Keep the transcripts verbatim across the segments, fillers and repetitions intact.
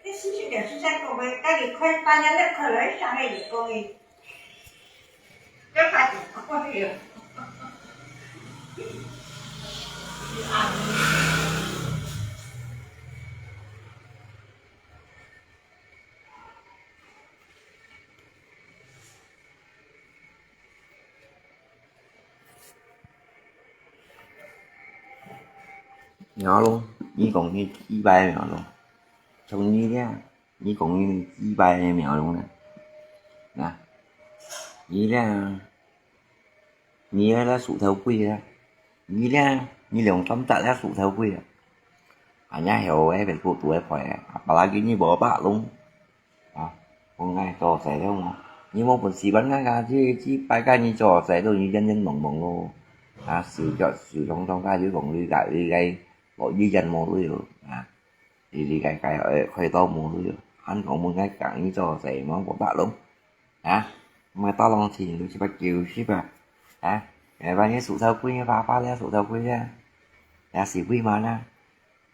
這四十條是在講个，家己開班啊，那可能上个月講个，這下子講个。苗龍，你講你祭拜苗龍，像你這，你講你祭拜苗龍呢？啊，你這，你這屬頭鬼啊，你這，你兩擔擔這屬頭鬼啊，啊，你還有那邊孤獨个牌啊，啊，巴拉吉你無白龍。 啊，講𠊎做事了嘛，你無本事，分𠊎家己去拜个，你做事都你冤冤枉枉咯。啊，手腳手長長个，又講你个你个落雨天無水咯，啊，你你个个開刀無水咯，還講問𠊎講你做事，無無白咯，啊，麼个大浪錢都七八九十啊，啊，哎，萬一屬頭鬼，爸爸了屬頭鬼啊，也是鬼嘛啦。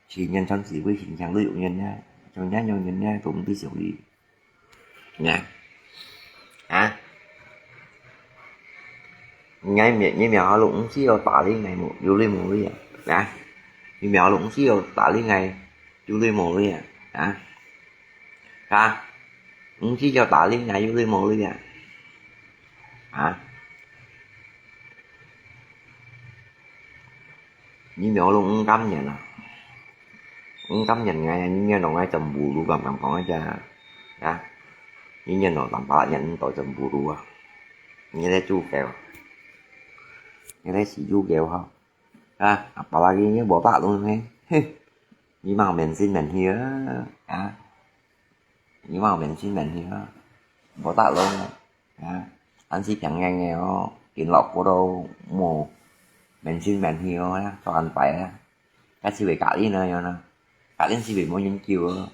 十年傳十回，十年累六年呢，像這樣人呢，都毋知上去。呢？啊？你苗，你苗下龍毋係要打你个無，有累無累啊？啊？你苗下龍毋係要打你个，有累無累啊？啊？啊？毋係要打你个，有累無累啊？啊？ 你苗龍毋甘願啊？毋甘願𠊎，你願同𠊎cemburu，敢敢講一下啊？你願同三百年到cemburu啊？你來主教，你來死主教哈？啊，apalagi你無白龍呢？嘿，你莫面心面氣啊！啊，你莫面心面氣啊！無白龍啊！ 啊，還係平安个哦，見老婆都無面心面氣哦，做安排啊。該是會隔離呢，樣呢。隔離是會無人救哦。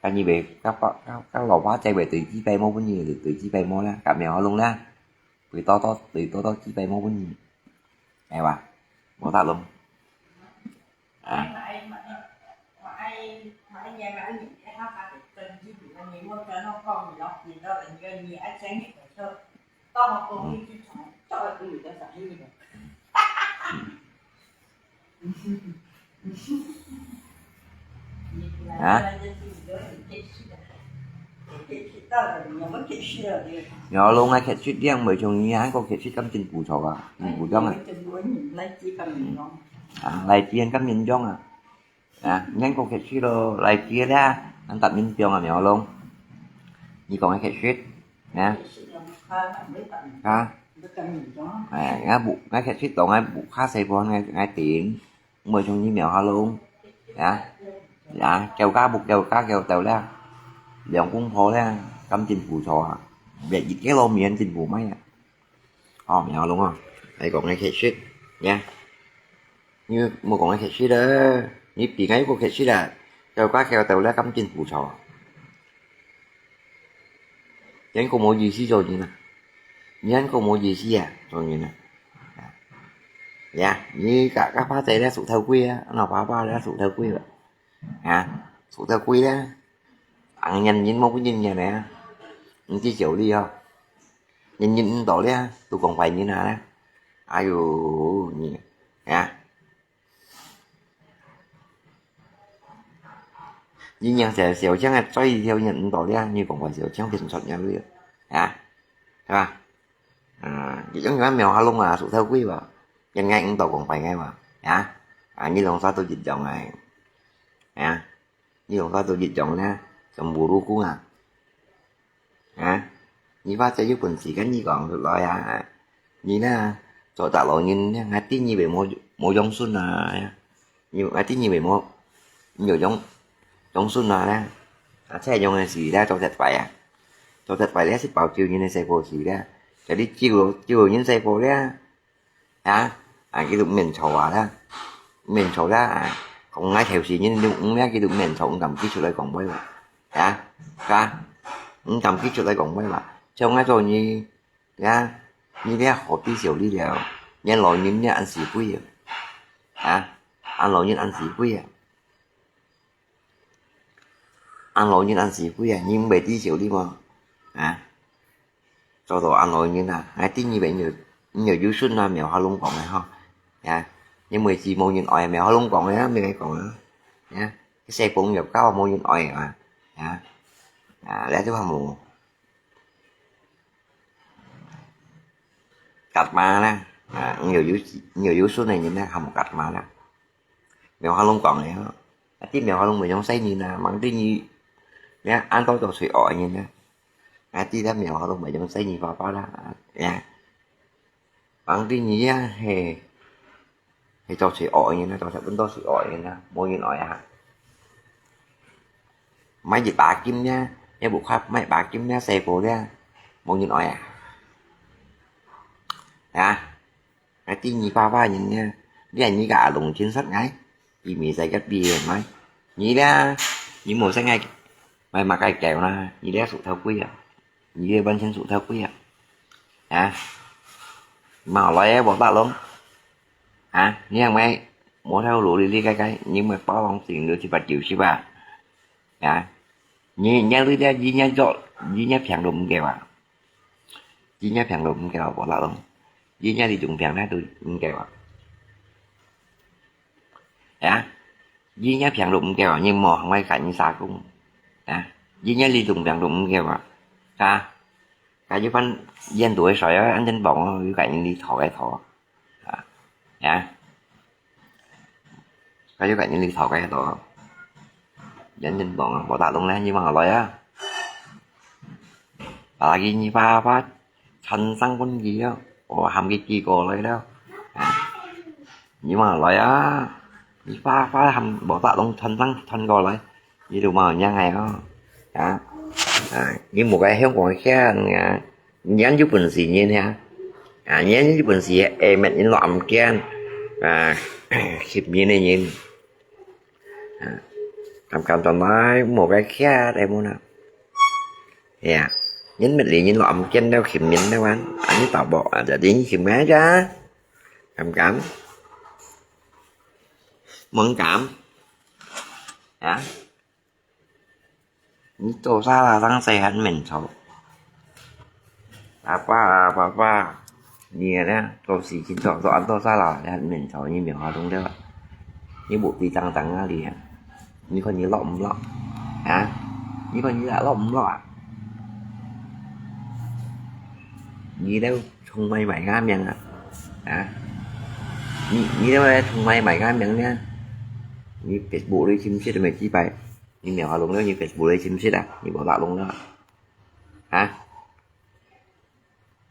該你會，該爸，該，該老爸仔會對祭拜無分你，對祭拜無啦，該苗下龍啦，會多多，會多多祭拜無分你。係吧？無白龍。 啊。嗯。啊？苗下龍啊，確實靚，毋會像你啊，還過確實感情不錯啊，你不講啊。啊，來見感情靚啊。 啊，你還過確實咯，來接啦，恁答應放啊，苗下龍。你講个確實，啊？啊？哎，𠊎屋，𠊎確實當𠊎屋下細婆，𠊎，𠊎頂，毋會像你苗下龍，啊？啊，叫家屋，叫家叫到啦，兩公婆啦，感情不錯啊，連一個老面真不賣啊。哦，苗下龍啊，你講个確實，呀。 你莫講个確實啦，你比𠊎又過確實啦，交關交到了感情不錯。你還過無意思做人啊？你還過無意思啊，做人啊？呀，你个，个爸仔了屬頭鬼啊，老爸爸了屬頭鬼了，啊，屬頭鬼了，人人人無不人人了，你去找你哦。 人人毋到了，都講壞人啊啦。哎喲，你，啊？你娘小，小強啊，追一條人毋到了，你講壞小強變出人了，啊？係吧？啊，你講佢苗下龍啊，屬頭鬼吧？人家毋到講壞个嘛，啊？啊，你兩儕都一樣啊，啊？ 你兩儕都一樣呢，全部都講啊。啊？你爸仔有本事，跟你講出來啊。你呢，做大老人呢，𠊎知你會無，無養孫啊。你，𠊎知你會無，你有養，養孫啊呢。啊，這樣个事呢，做得壞啊。做得壞呢，係包救人个細婆事呢。該你救，救人細婆呢， 啊，啊，佢都毋免吵啊啦，毋免吵啦，啊，講𠊎頭先人都毋免，佢都毋免吵，毋敢企出來講話啦，啊，啊，毋敢企出來講話啦，像𠊎做你，啊，你這何必小你了，連老人也恁死鬼啊，啊，恁老人恁死鬼啊。恁老人恁死灰啊，你毋會知曉哩無？啊？做到恁老人啊，𠊎知你會，你有，你有有信啊，苗學龍講个吼。啊？你毋會知無人愛，苗學龍講个啊，毋係講啊。啊？細朋友教無人愛啊。啊？啊，這就話無。 karma啦，啊，你有有，你有有信个人呢，喊karma啦。苗學龍講个吼，啊，知苗學龍會用細人啊，吂知你，你看，恁多做罪惡个人呢，啊，知得苗學龍會用細人爸爸啦，啊，呀，吂知你啊，係，係做罪惡个人啊，做出恁多罪惡个人啊，無人愛啊。 買一把金呢，也無看，買一把金呢，細個呢，無人愛啊。啊，啊，知你爸爸人呢，你看你个阿龍親殺𠊎，比美仔个比个買。你呢，你無識𠊎買麼个狗啦，你呢屬頭龜啊，你呢完全屬頭龜啊。啊，無來啊，無打攏。 啊，你仰會無頭路哩哩該該，你仰會包王整到七八九十啊？啊，你，你這，你這做，你這平都毋夠啊？你這平都毋夠啊，無打攏。你這哩種平呢都毋夠啊？啊，你這平都毋夠啊？你無行會揀你三公啊？你這哩種平都毋夠啊？啊，該一般煙都會衰啊，安全榜啊，有揀你哩討該討啊？ 啊，啊，該就該人哩討該討，人人講啊，無打攏呢，你莫來啊。啊，你爸爸傳承分佢了，我喊佢寄過來了。啊，你莫來啊，你爸爸喊無打攏傳承傳過來。 你都無仰仔哦，啊，啊，你無該香港个客啊，你有本事你啊，啊，你有本事，下面你落暗間，啊，吸引个人，啊，敢敢轉來，無該客，大門啊，係啊，你乜理你落暗間了，吸引了啊，啊，你打無啊，就你吸引个，敢敢，無敢，啊？ 你做salah生事還免愁。阿爸啊，爸爸，你呢，做事情做，做恁多salah，還免愁，你苗學龍了。你無知正正啊，你啊。你看你落毋落？啊？你看你落毋落啊？你了，從來買个命啊？啊？你，你了，從來買个命呢？你Facebook裡尋食都無幾擺。 你苗學龍了，你Facebook裡尋食啊？你無打攏了啊？啊？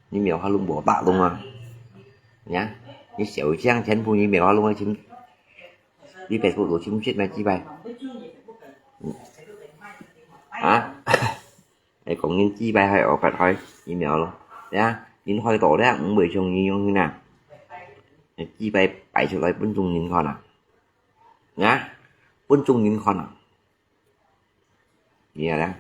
你苗學龍無打攏啊？呀？你小將全部你苗學龍个尋，你Facebook都尋食無幾擺？啊？你講人幾擺害我發害，你苗學龍，呀？人害到了，毋會像你樣形啊？幾擺擺出來分眾人看啊？啊？分眾人看啊？ 你啊，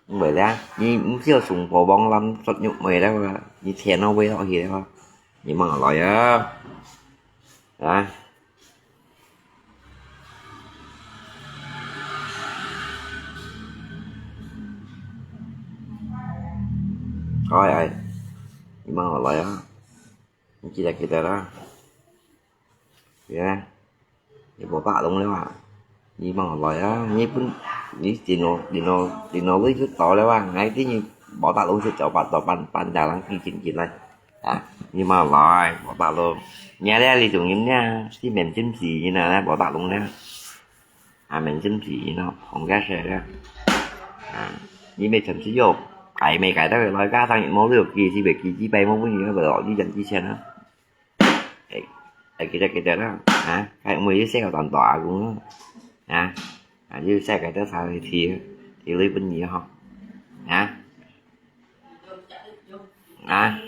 毋會啦，你毋曉送火網攬捉肉尾了啊，你天都飛落去了啊，你莫來啊，啊！哎哎，你莫來啊！ 你記得記得啦。呀，你無打攏了啊？你莫來啊！你本，你電腦，電腦，電腦裡就到了啊！𠊎知你無打攏就走吧，走吧，搬家人寄進進來。啊，你莫來，無打攏。你這裡種人呢，四面真是人啊，無打攏呢。 啊，免真皮喏，紅个色个。啊，你乜全係有改未改到來，加上一毛六寄，是袂寄，幾百毛分你，那個落地等幾千啊。哎，哎，記得記得啦，啊，還有沒有一些有短短啊，公啊，啊，啊，就下個到三个貼，貼了分你吼，啊，啊，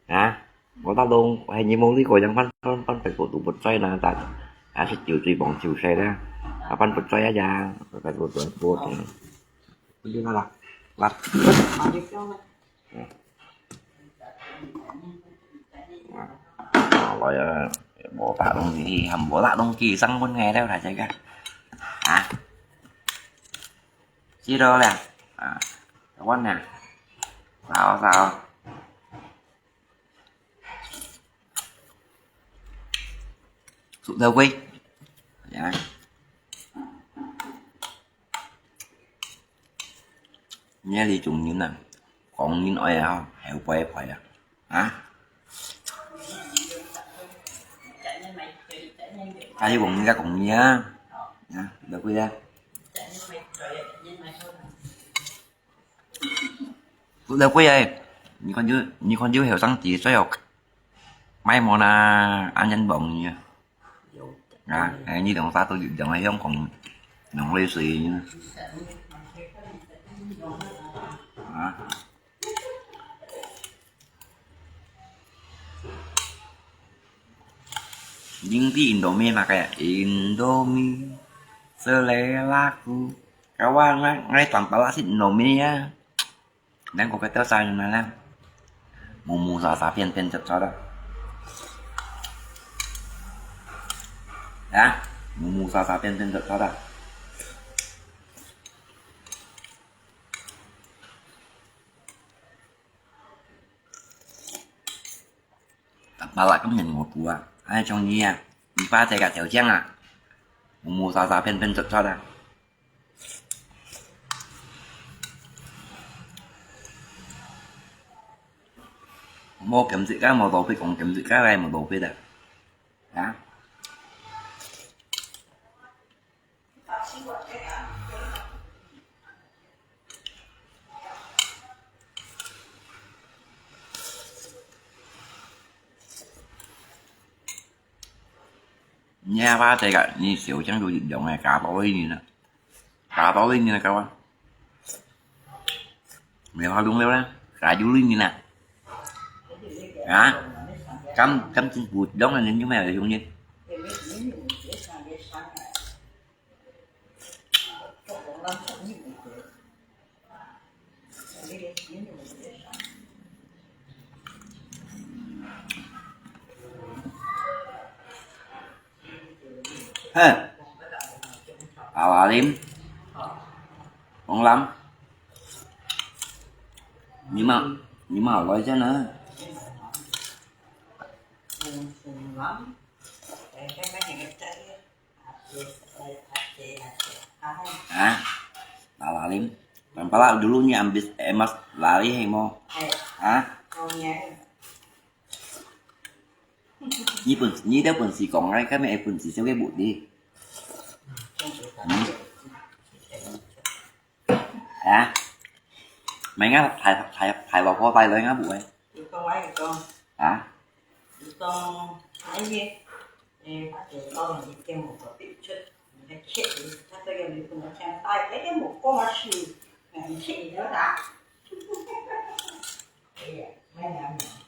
啊。 我打攏，係你無理過，樣搬，搬，搬Facebook都不在那，但，啊，係酒醉幫酒睡的，啊，搬不在啊，呀，Facebook都不在。不就那啦，啦。啊，來啊，無打東西，還無打東西，上分𠊎了，大家看。啊？知道了。啊，我呢？掃掃。 熟頭粿。呀。你這種人啊，講人愛啊，後背背啊，啊？還有講人家講你啊，啊，頭粿啊。 不得贵哎，你看就，你看就後生仔，最好買無啦，安全網呢。啊，哎，你兩儕都兩个香港兩类水呢。啊。 Ning di Indomie makai, Indomie seleraku. Kawan, ngai, ngai tampal asin Indomie ya. Nang ko kata sa na na. Mumu sa sa pian pian chat chat da. Ya, mumu sa sa pian pian chat chat da. Tampal asin Indomie ya. Ai, chong ni ya. Ni pa cai ka chau chiang a. Mumu sa sa pian pian chat chat da. Mô kiểm dịch á, mô tô pít cũng kiểm dịch á, đây mô tô pít à. Hả? Nhà ba tê gà, ni siêu chang du yit yong ai, cá bao li ni na. Cá bao li ni na, cá ba. Mèo ha lung leo na, cá du li ni na. Hả? Cắm, cắm chim bụt giống là nên chúng mèo là dùng gì? Heh. Awalim. Ong lam. Ni ma, ni ma lôi chứ nè. Hả? Awalim. Tampal dulu ni ambis emas lari hemo. Hả? Ni pun, ni dah pun si kong ai, kami ai pun si siapa buat ni. Hmm. Hả? Mày ngã thải, thải, thải vào kho tay rồi ngã bụi. Hả?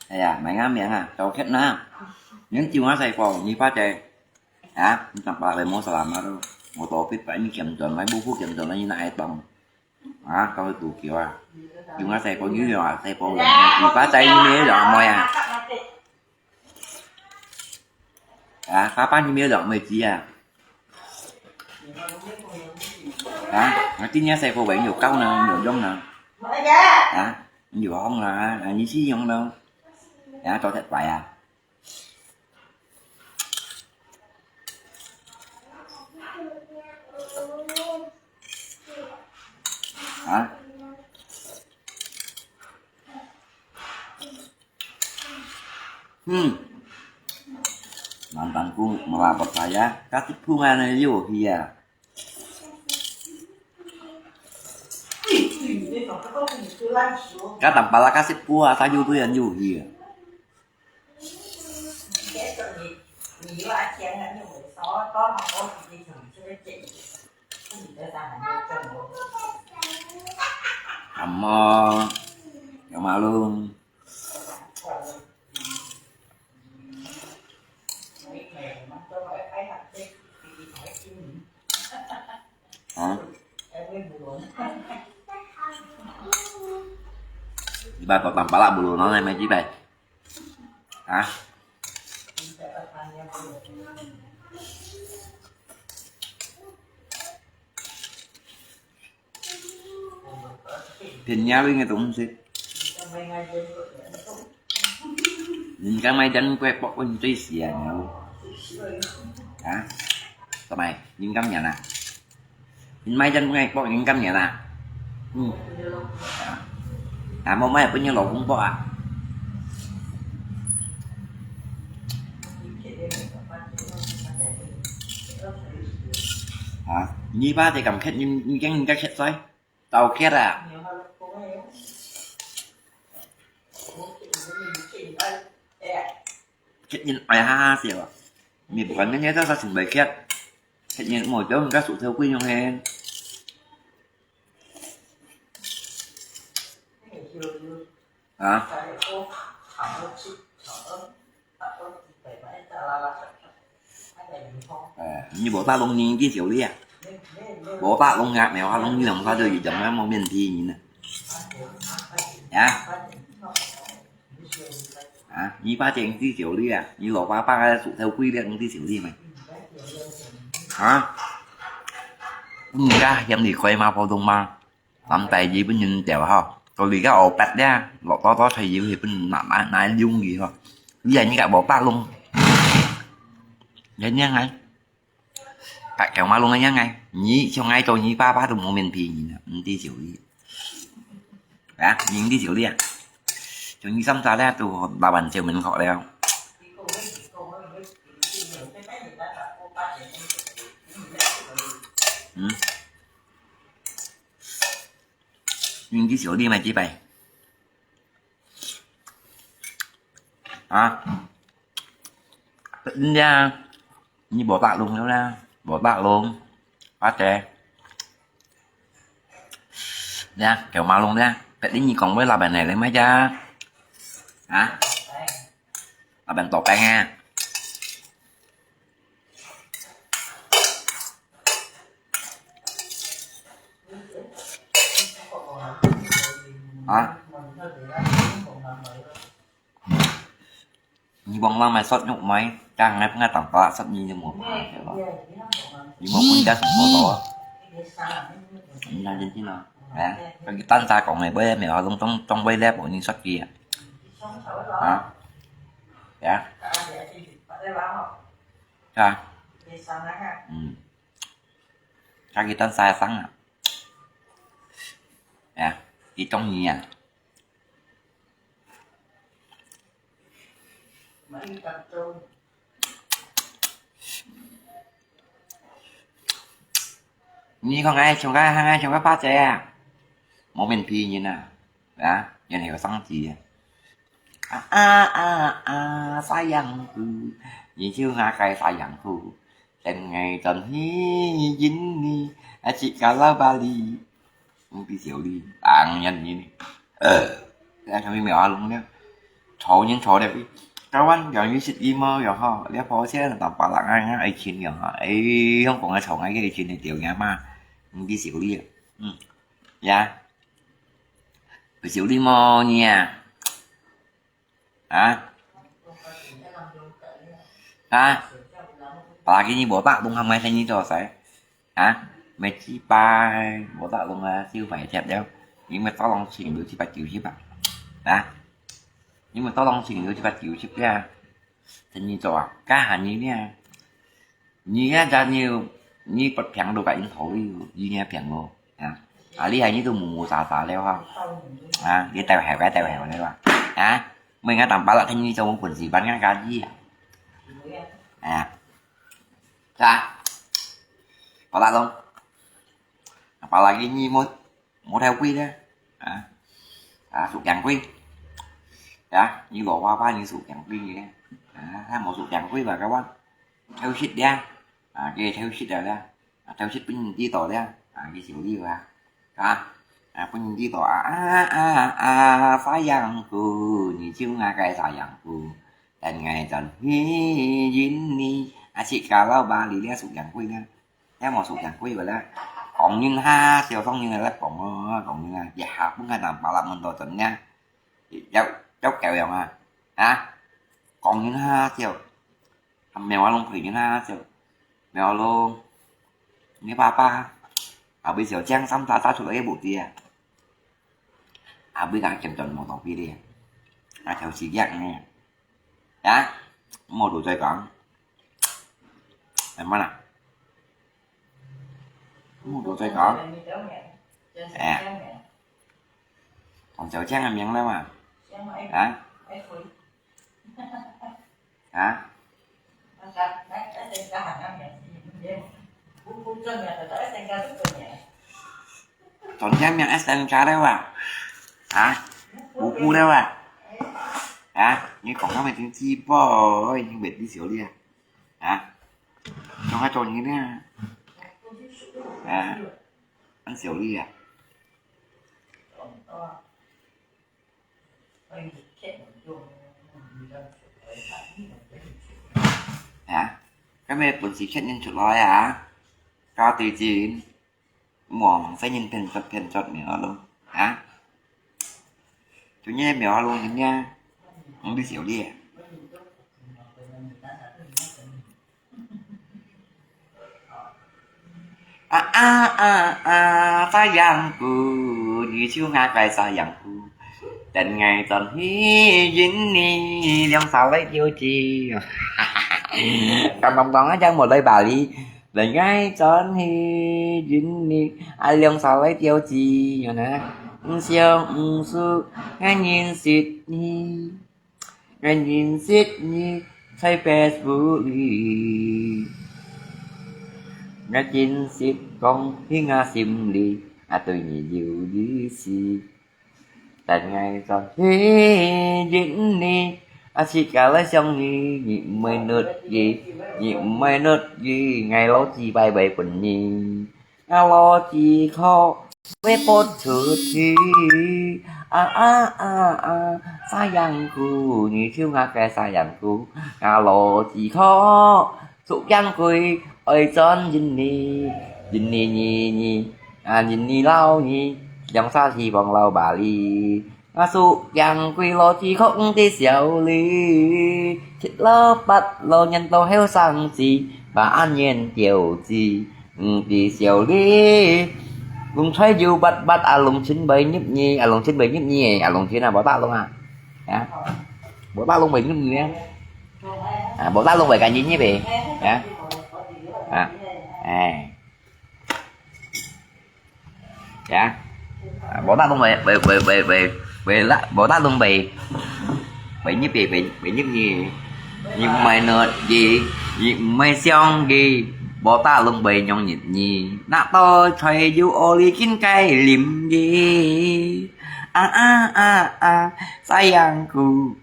Ê ya, mày ngã miệng à, cháu khét na. Những chiều ngã thầy còn như phát đây. Hả? Ñu tang pala lei mô salam aro. Mô tô pit pa ñu kiam chon, mai bu phu kiam chon, ñu na ai tong. Hả? Kau tu kiu a. Yung a sai po ñu yo a, sai po yo. Ñu pa sai ñu mê yo moi a. Hả? Pa pa ñu mê yo moi chi a. Hả? Nó tin nhá sai po vậy nhiều câu nè, nhiều dông nè. Hả? Nhiều hông nè, à, ñu si hông nè. Hả? Cho thật phải à? Hả? Hmm. Mantanku melapor saya, kasih bunga na yo hia. Ka tampala kasih pua, sayu tu yan yo hia. Amo, yang malu. Hả? Đi ba tao tao pala bulu nó này mày chỉ vậy. Hả? 便宜个东西。人家买煎个薄，你最喜欢个。啊？做么？人家买啦。你买煎个薄，人家买啦。嗯。啊，啊，无买分你老公薄啊。啊，你把这咁缺，你你跟人家缺谁？ 到缺啊！缺人愛哈哈笑啊！你不管人家做啥情況缺，缺人莫叫人家手头贵用嘿。啊？哎，你無打攏人知少你啊？無打攏啊，無打攏你兩下就有種啊，無面皮人啊。啊？啊，你把這人知少你啊？你老爸爸个手頭貴了，人知少你咩？啊？你家嫌你貴嗎？普通嗎？ 南大日本人掉吼，到而家我八咧，落多多菜葉去分拿拿拿用去吼。你啊，你个無八弄，你样哎，白叫马弄个样哎，你像爱做你爸爸都无面皮人啊，唔知少你，啊，你唔知少你啊，像你三家咧都老板笑门口了，嗯。 你知少你买几杯？啊？你啊，你无打弄了啦，无打弄，阿姐。你啊，叫马弄咧，别你讲话老板来了买家。啊？老板多干啊。 啊？你望望买sốt肉买，刚才那当把sốt你就没买，对吧？你没分人家什么咯？你那认真啊？哎，跟你单家讲的，买没有，总总总买了，不你说的啊？啊？呀？啊？嗯。 家己等晒生啊。哎呀，佢中意啊。你看哎，像个像个像个八姐啊，无面皮人啊，啊，人系个生子啊。 啊啊啊啊，sayangku，你就那个sayangku，等爱转去印尼，啊，去kalau Bali，唔比小李，当然你，呃，那什么苗啊弄了，吵人吵了，kawan yang isi lima yang ha，了跑起来，打巴拉啊，爱情yang哈，哎，用讲个吵啊，爱情的条件嘛，唔比小李，嗯，呀，比小李么你啊？ 啊？啊？Apalagi你無打動，還買生意做啥？啊？買幾百，無打動啊，就買貼了。你買到攏千六七百九十啊？啊？你買到攏千六七百九十呀？生意做啊？該下你呢？ 你呀，咱你，你不平都把人头里，你也平咯，啊。啊，你还你都木木沙沙了哈，啊，你带坏，该带坏了吧，啊，没人家当巴拉，你做我本事，把人家家己啊，啊，是吧？巴拉咯，巴拉给你么？ 無頭鬼咧，啊，啊，屬羊鬼，啊，你老爸爸你屬羊鬼咧，啊，他無屬羊鬼吧，kawan，偷食咧，啊，佢偷食了咧，啊，偷食分人知道咧，啊，佢小李啊，啊，啊，分人知道啊，啊啊啊，sayangku，你就那个sayangku，等愛轉去印尼，啊，去kalau Bali咧，屬羊鬼咧。 也無屬羊鬼个咧，講人哈，小商人个咧講咯，講人啊，一下分个人巴拉門到盡呢，有有夠樣啊，啊，講人哈，小，還苗啊，攏陪人哈，小，苗咯，你爸爸，後尾小將三打打出來个目的啊。啊，尾个兼轉無道理咧，啊，頭是弱呢，啊，無路再講，係嘛啦？無路再講，哎，同小強个名了嘛，啊？ 啊？轉正名S N K了哇？啊？姑姑了哇？啊？你講到明天直播，已經袂知少了啊？啊？講下做你呢？啊？很少了啊？ 啊？該咩本事確認出來啊？加對錢，望細人騙出騙出苗咯，啊？就你苗咯，人家，你少咧。 啊啊啊啊，sayangku，你就𠊎个sayangku，等𠊎轉去認你，兩儕來釣魚。當當當啊，正無來巴黎，等𠊎轉去認你，啊，兩儕來釣魚，有呢？毋想毋輸，𠊎認識你。 𠊎認識你在Facebook裡，𠊎真實講在𠊎心裡，啊，對你有意思。等𠊎轉去認你，啊，自家來想你，你毋會落雨，你毋會落雨，𠊎攞紙牌會分你。 啊，攞紙殼會潑出去。啊啊啊啊，sayangku，你就𠊎个sayangku。啊，攞紙殼，捉羊龜，愛轉認你，認你，認你，啊，認你摎你，兩儕去往老巴黎。 啊，捉羊龜，攞紙殼毋知少哩，七老八老，年到後生子，把阿年吊子，毋知少哩。龍菜油滑滑，啊，龍春會入你，啊，龍春會入你，啊，龍春啊，無打龍啊，啊，無打龍會入你啊，啊，無打龍會跟你入去，啊，啊，哎。 呀，啊，無打龍會，會，會，會，會，會啦，無打龍會，會入去，會，會入去。你毋係落雨，你毋係上雨，無打龍會讓入你。那到菜有屙哩緊該淋雨。啊啊啊啊，sayangku，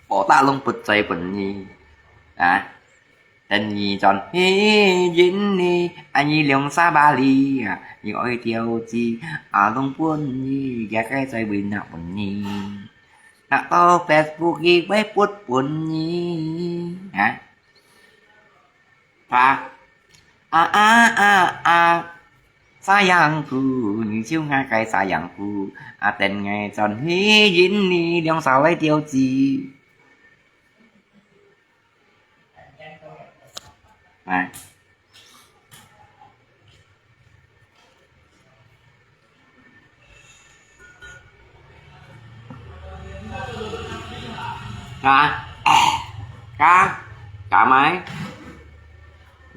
無打龍不再分你。啊。 等你轉去認你，啊，你兩儕巴黎啊，你愛吊子，啊，攏分你，也該在為那分你。那到Facebook佢會不分你，啊？啊，啊，啊，啊，sayangku，你就𠊎个sayangku，啊，等𠊎轉去認你，兩儕來吊子。 來。啊？啊？啊？Ka mai?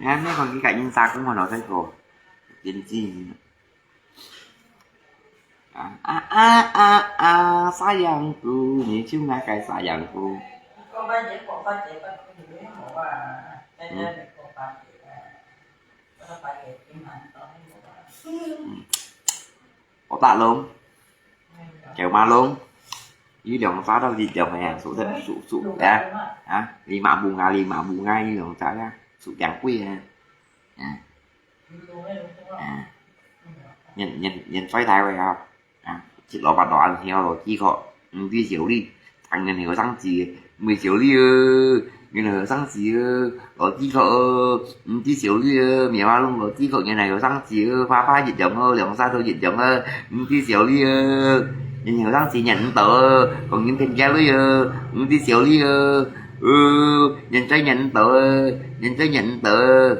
Yan, may kong kika insa ko mo no, ko. Jinjin. 啊啊啊啊啊，sayangku，你就𠊎个sayangku。嗯。嗯。Botak Lung，Kêu Ma Lung，佢兩儕都係兩个人，屬得屬屬啊啊，lima bunga，lima bunga，佢兩儕啊，屬靚鬼啊，啊。 啊，人人人最大位啊，啊，食老闆老ăn theo，老幾個，毋知少哩，當人後生子，毋會少哩哦，人後生子哦，老幾個哦，毋知少哩哦，苗啊攏老幾個，人後生子哦，花花一樣哦，兩儕都一樣哦，毋知少哩哦，人後生子人毋到哦，講人騙假哩哦，毋知少哩哦，哦，人追人毋到哦，人追人毋到哦。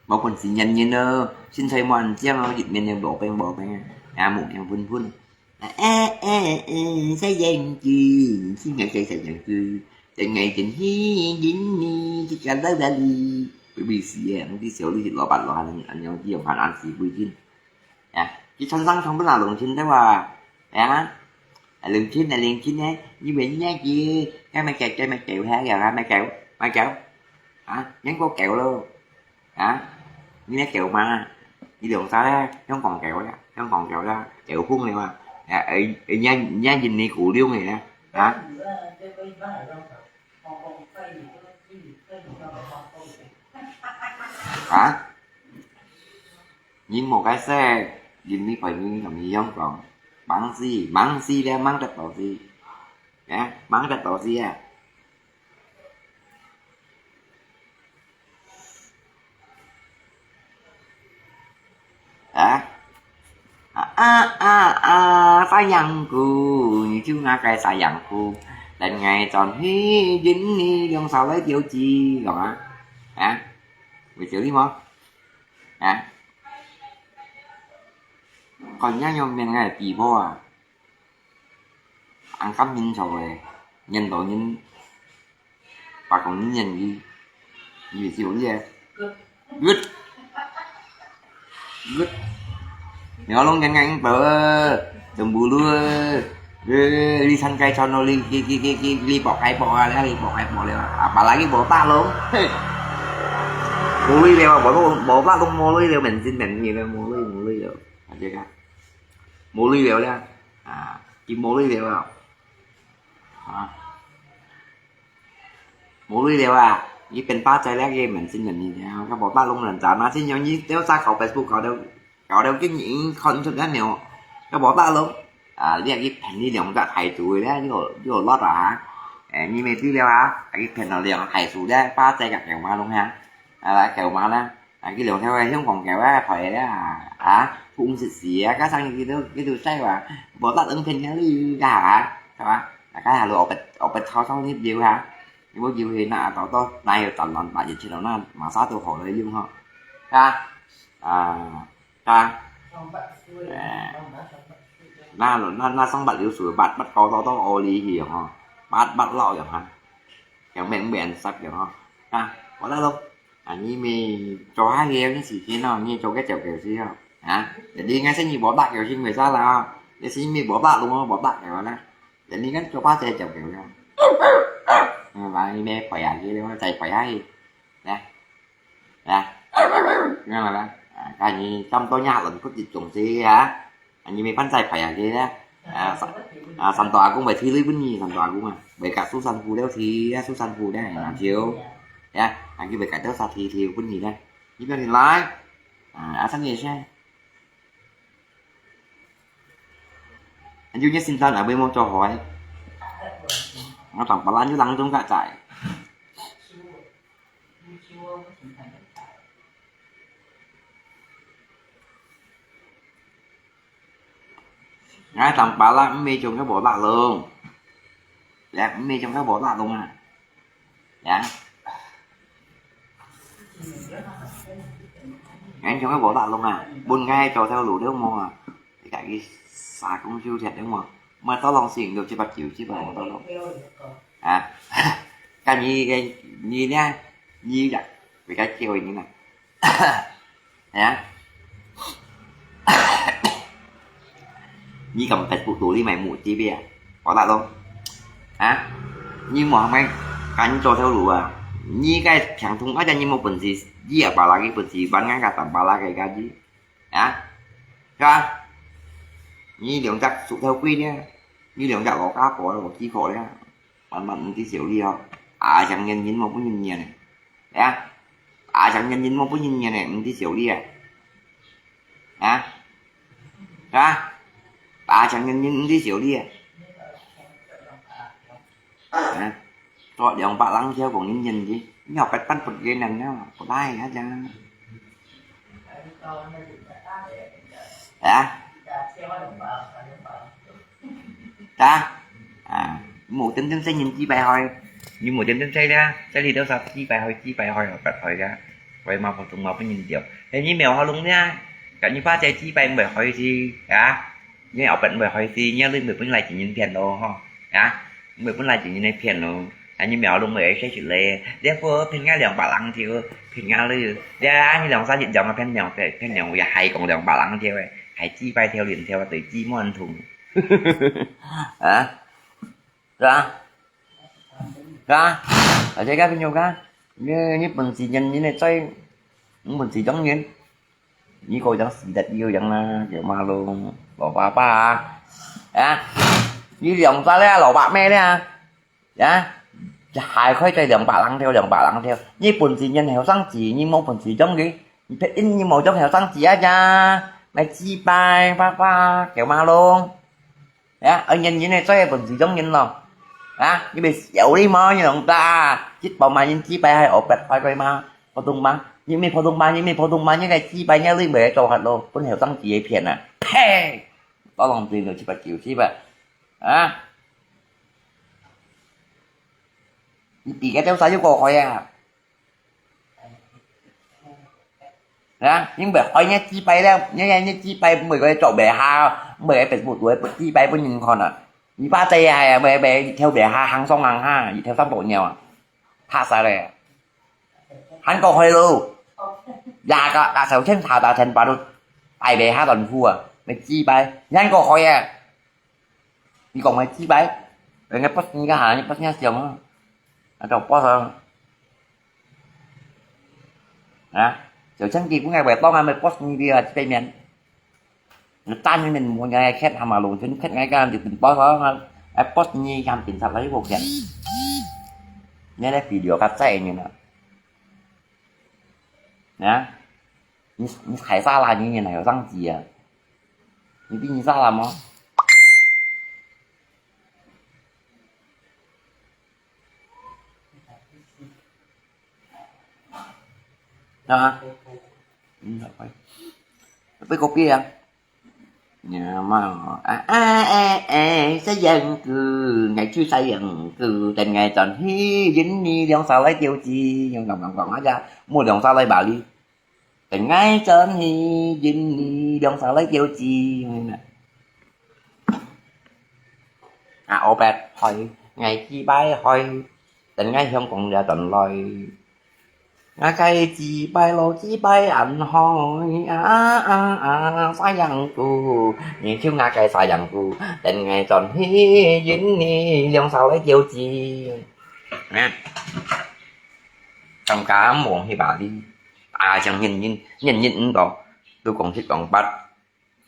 無本事認人咯，身材無恁靚咯，一面就毛病毛病啊，也無樣分分。哎哎哎，細眼睛，細眼睛細眼睛，細眼睛，嘿，人呢，這個老老哩，會死啊！你小李老闆老闆，恁樣，你用飯ăn死會真。啊，佢穿衫穿不拿龍裙的哇，啊，龍裙啊，龍裙呢，你問人家佢，該麼个，該麼个，還有啊，麼个，麼个，啊，英國狗咯。 啊，你這狗嘛，你兩儕咧，香港狗咧，香港狗咧，狗風咧嘛，啊，哎，哎，人家，人家印尼古龍个咧，啊，啊，你無該說，印尼朋友同你香港，忙死，忙死咧，忙得到死，啊，忙得到死啊！ 啊？啊啊啊啊！Sayangku，你就那個sayangku，等𠊎轉去印尼兩儕來釣魚，懂嗎？啊？會釣魚無？啊？看人家用面來比較啊！ 恁甘心做个，認到人，白講人認佢，佢就有理个。Good。Good。你講攏跟人報，全部都，呃，你參加傳咯，你，你，你，你，你，你博該博啊，你博該博了，apalagi botak攏，嘿。無鐳了啊，無，無botak攏無鐳了，明星明星了，無鐳，無鐳了，啊，這個，無鐳了了。 啊，佢無鐳了啊。啊，無鐳了啊，佢變巴仔了，佢明星人物了，該botak攏人渣，那先生你都在搞Facebook搞到，搞到今年看出來了，該botak攏，啊，你去騙你兩隻大肚个咧，你有，你有lot啊，哎，你沒對了啊，去騙了兩隻大肚咧，巴仔个狗馬攏啊，啊，來狗馬啦。 啊，佢兩條个香港狗啊，陪个啊，啊，風食屎啊，加上佢都，佢都晒話，無得等天天你啊，係嘛？啊，該下路我不，我不抄抄你表哈，你無機會那，到到那有賺兩百一千了，那馬上都好了用哈。啊，啊，啊，哎，那，那，那上八六十，八，八高到到奧利去哈，八，八老了哈，有没，没人杀了哈。啊，我来咯。 啊，你咪做下个，你時間咯，你做个條件先咯，啊，jadi應該係你無打球先會使啦啊，你係你無打龍哦，無打球啦，jadi應該做把這條件咯。嗯，完你咪陪下去，你再陪下去，來，來，明白了？啊，看你差不多你還能不集中些啊。 啊，你乜番仔排下去咧？啊，三，啊，三大阿公會提鐳分你，三大阿公啊，會甲蘇珊富了提啊，蘇珊富咧，拿酒，呀，啊，佢會甲多少提提分你咧？你不要緊來，啊，啊，三年先，啊，有你心酸啊，會莫做好诶。我当白兰就当中个仔。 𠊎當巴拉毋係種个無辣龍，也毋係種个無辣龍啊，呀。𠊎種个無辣龍啊，分𠊎做條路了無啊？你家己沙公手切了無？莫到浪先有七八九七八無到浪。啊，看你个，你呢？你呀，你个叫你呢？ 呀，你敢Facebook肚裡買母雞咩？我打咯，啊，你無係買敢做條路啊？你个聽通，啊，你無本事，你也巴拉个本事，玩个个當巴拉个个你，啊，是吧？你兩隻手頭貴咧，你兩隻老家婆，我幾可咧，慢慢毋知少你哦，啊，像人人無不人人呢。 呀，啊，像人人無不人人呢，毋知少你啊。啊，是吧？啊，像人人毋知少你啊。啊，做兩百人條講人人的，你要不分不給人呢，不來啊，這樣。啊？ Ta? À, một trăm trăm xe nhìn chi bài hỏi. Như một trăm trăm xe đó, xe đi đâu sao chi bài hỏi, chi bài hỏi, hỏi, hỏi ra. 該嘛普通話分人笑。哎，你無好弄呢，該你把這雞掰毋會開始啊？你後背毋會開始，你女毋會分來情人騙咯吼啊？毋會分來情人騙咯。啊，你無好弄會識出來，這貨騙𠊎兩百零條，騙𠊎了，這你兩三日兩個騙兩騙兩個，也還講兩百零條誒，還雞掰條連條對雞毛痛。啊？ 是啊，是啊，而且該朋友講，你你本事人人的嘴，你本事中人，你个樣死得要樣啦，有馬路，老爸爸啊，啊，你兩百了，老爸咩了，啊，還可以再兩百零條，兩百零條，你本事人後生子，你無本事中的，你別人你無中後生子啊呀，來祭拜爸爸，有馬路。 啊，恁樣人呢，做个本事中人咯。啊，你袂笑你嘛，你弄大，一包嘛人幾百還五百塊个嘛，普通嘛，你乜普通嘛，你乜普通嘛，你个幾百，你你袂做法咯，分後生子个騙啊！呸！我浪費了七百九十啊！啊，你比个都啥又过开啊？ 啊，因為開你雞掰了，你你雞掰毋會个做袂下，毋會个Facebook會雞掰分人看啊。你把這下啊，會會跳袂下，行上行下，一條三寶尿啊，拍死咧。還過去咯，呀个个小錢查查錢把都帶袂下斷褲啊，你雞掰，你還過去啊。 你講个雞掰，人家boss你个下，你boss你想啊，啊，做boss啊，啊，就像基本个活動啊，乜boss你个啊，這面，你單你面無人个客，還嘛弄成客，人家就變boss啊，啊，boss你還變出來一個客，你个video較載人啊，啊，你你太傻啦，你原來有上機啊，你比你傻啦嗎？ 啊，嗯，好，快，被狗逼啊！你嘛，哎哎哎哎，sayangku，愛去sayangku，等𠊎轉去，引你兩儕來釣魚，用講講講那个，莫兩儕來巴黎。 等𠊎轉去，引你兩儕來釣魚。啊，後壁開，𠊎雞掰開，等𠊎香港也轉來。𠊎个雞掰老雞掰恁開，啊啊啊，sayangku，你就𠊎个sayangku，等𠊎轉去，引你兩儕來釣魚。啊，更加無去巴黎。 啊，像人人人人毋到，都講七講八。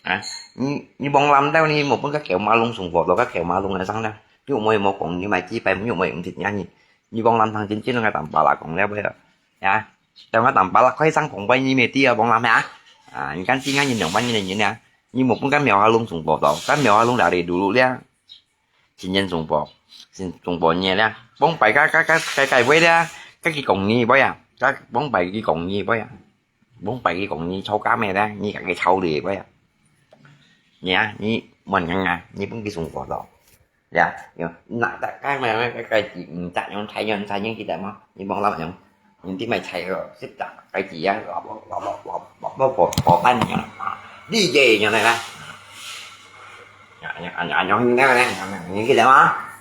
啊，你你網站到你無分个狗馬龍送貨到个狗馬龍來上了，又無無講你買幾百，又無毋識人，你網站上真正个淡薄啦講了尾了，呀，等个淡薄啦，開上講八你沒地啊網站咩啊？啊，你看今天人兩萬人的人啊，你無分个貓阿龍送貨到，个貓阿龍哪裡路路了？ 新年送貨，新送貨年了，往擺个个个个个位了，个佢講你位啊，个往擺佢講你位啊，往擺佢講你吵架咩了，你个佢吵你位啊，你啊，你問人啊，你分佢送貨咯，呀，有那个个咩个个个，嗯，咋样才样才样记得吗？你忘了没有？ 你知買菜个，食个，个子啊，落落落落落落落落落飯樣啊，理解樣个啦。啊，啊，啊，啊，樣个咧，你記得嗎？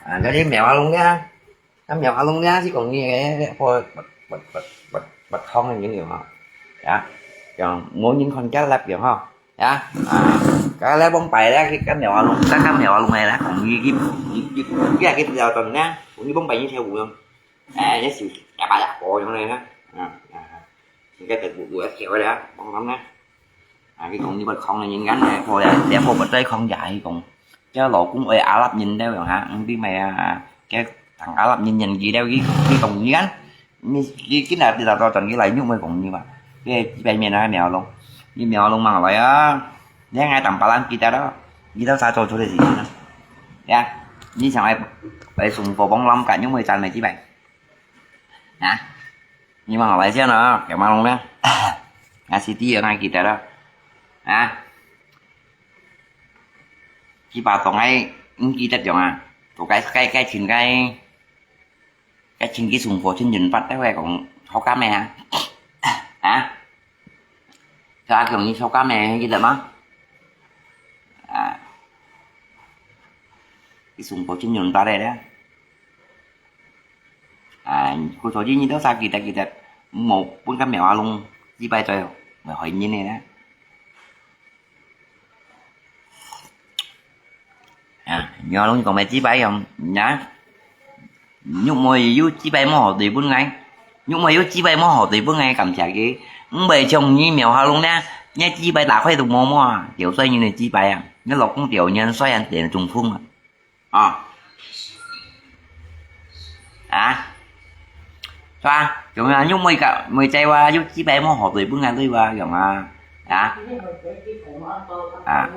啊，這裡苗阿龍个，啊，苗阿龍个是講你个，不不不不不不通个人了哈，呀，樣無人看見了樣哈，呀，啊，該來往擺咧，去跟苗阿龍，跟跟苗阿龍个咧，講你去你你你去了轉咧，你往擺你跳舞樣。 哎，這是啞巴啞巴樣个呢，啊，啊，你个等我我跳个啊，幫忙呢。啊，佢講你不空个人間呢，我來，這我不再空呀，佢講，這老公愛阿拉伯人了樣哈，嗯，你咪啊，這同阿拉伯人人佢了，佢佢講你看，你你今日你到到轉佢來，你有沒有講你嘛？這幾百年啊，苗龍，你苗龍嘛來啊，你看俺當巴蘭記得了，你到啥做出來事情啊？呀，你想愛愛送貨幫忙，敢用會賺來幾百？ 啊，你問好來先啊，有馬龍咩？啊，是第二个記得了。啊，佢把當愛毋記得樣啊，都該該該請該該請佢送貨請人發，等會講好感个啊。啊？小阿強，你抽干咩？記得嗎？啊，你送過金融达来了。啊，故所以你都啥记得记得，莫分个苗阿龙击败掉，会害人的呢。 啊，苗阿龍講个擊敗樣，啊，玉妹有擊敗無好對分𠊎，玉妹有擊敗無好對分𠊎，感謝佢。毋會像你苗阿龍呢，你擊敗打開都無無啊，掉衰人个擊敗啊，你老公掉人衰啊，掉中風啊。啊。啊？是吧？有沒有？玉妹个，妹仔話，有擊敗無好對分𠊎對話，有嗎？啊？啊？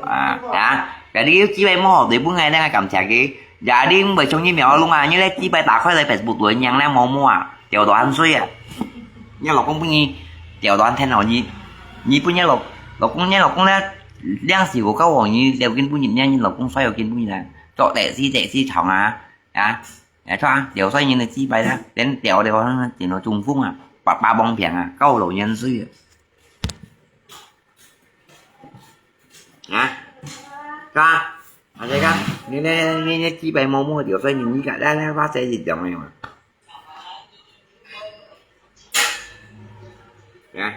啊？啊？Jadi有擊敗無好對分𠊎，𠊎感謝佢。Jadi毋會像你苗阿龍啊，你咧擊敗打開來Facebook對人咧，無無啊，掉到很衰啊。你老公分你掉到很天哦，你，你分你老，老公，你老公咧，兩時我告訴你，了跟分你，你老公衰有跟分你呢，做得死得死長啊，啊，哎，看啊，掉衰人个擊敗啦，連掉了，點到中風啊，八八磅病啊，告老年衰啊。 啊？看，啊，這個，你呢，你呢，擊敗無無掉衰人，你看，來，來，把這一張來嘛。啊？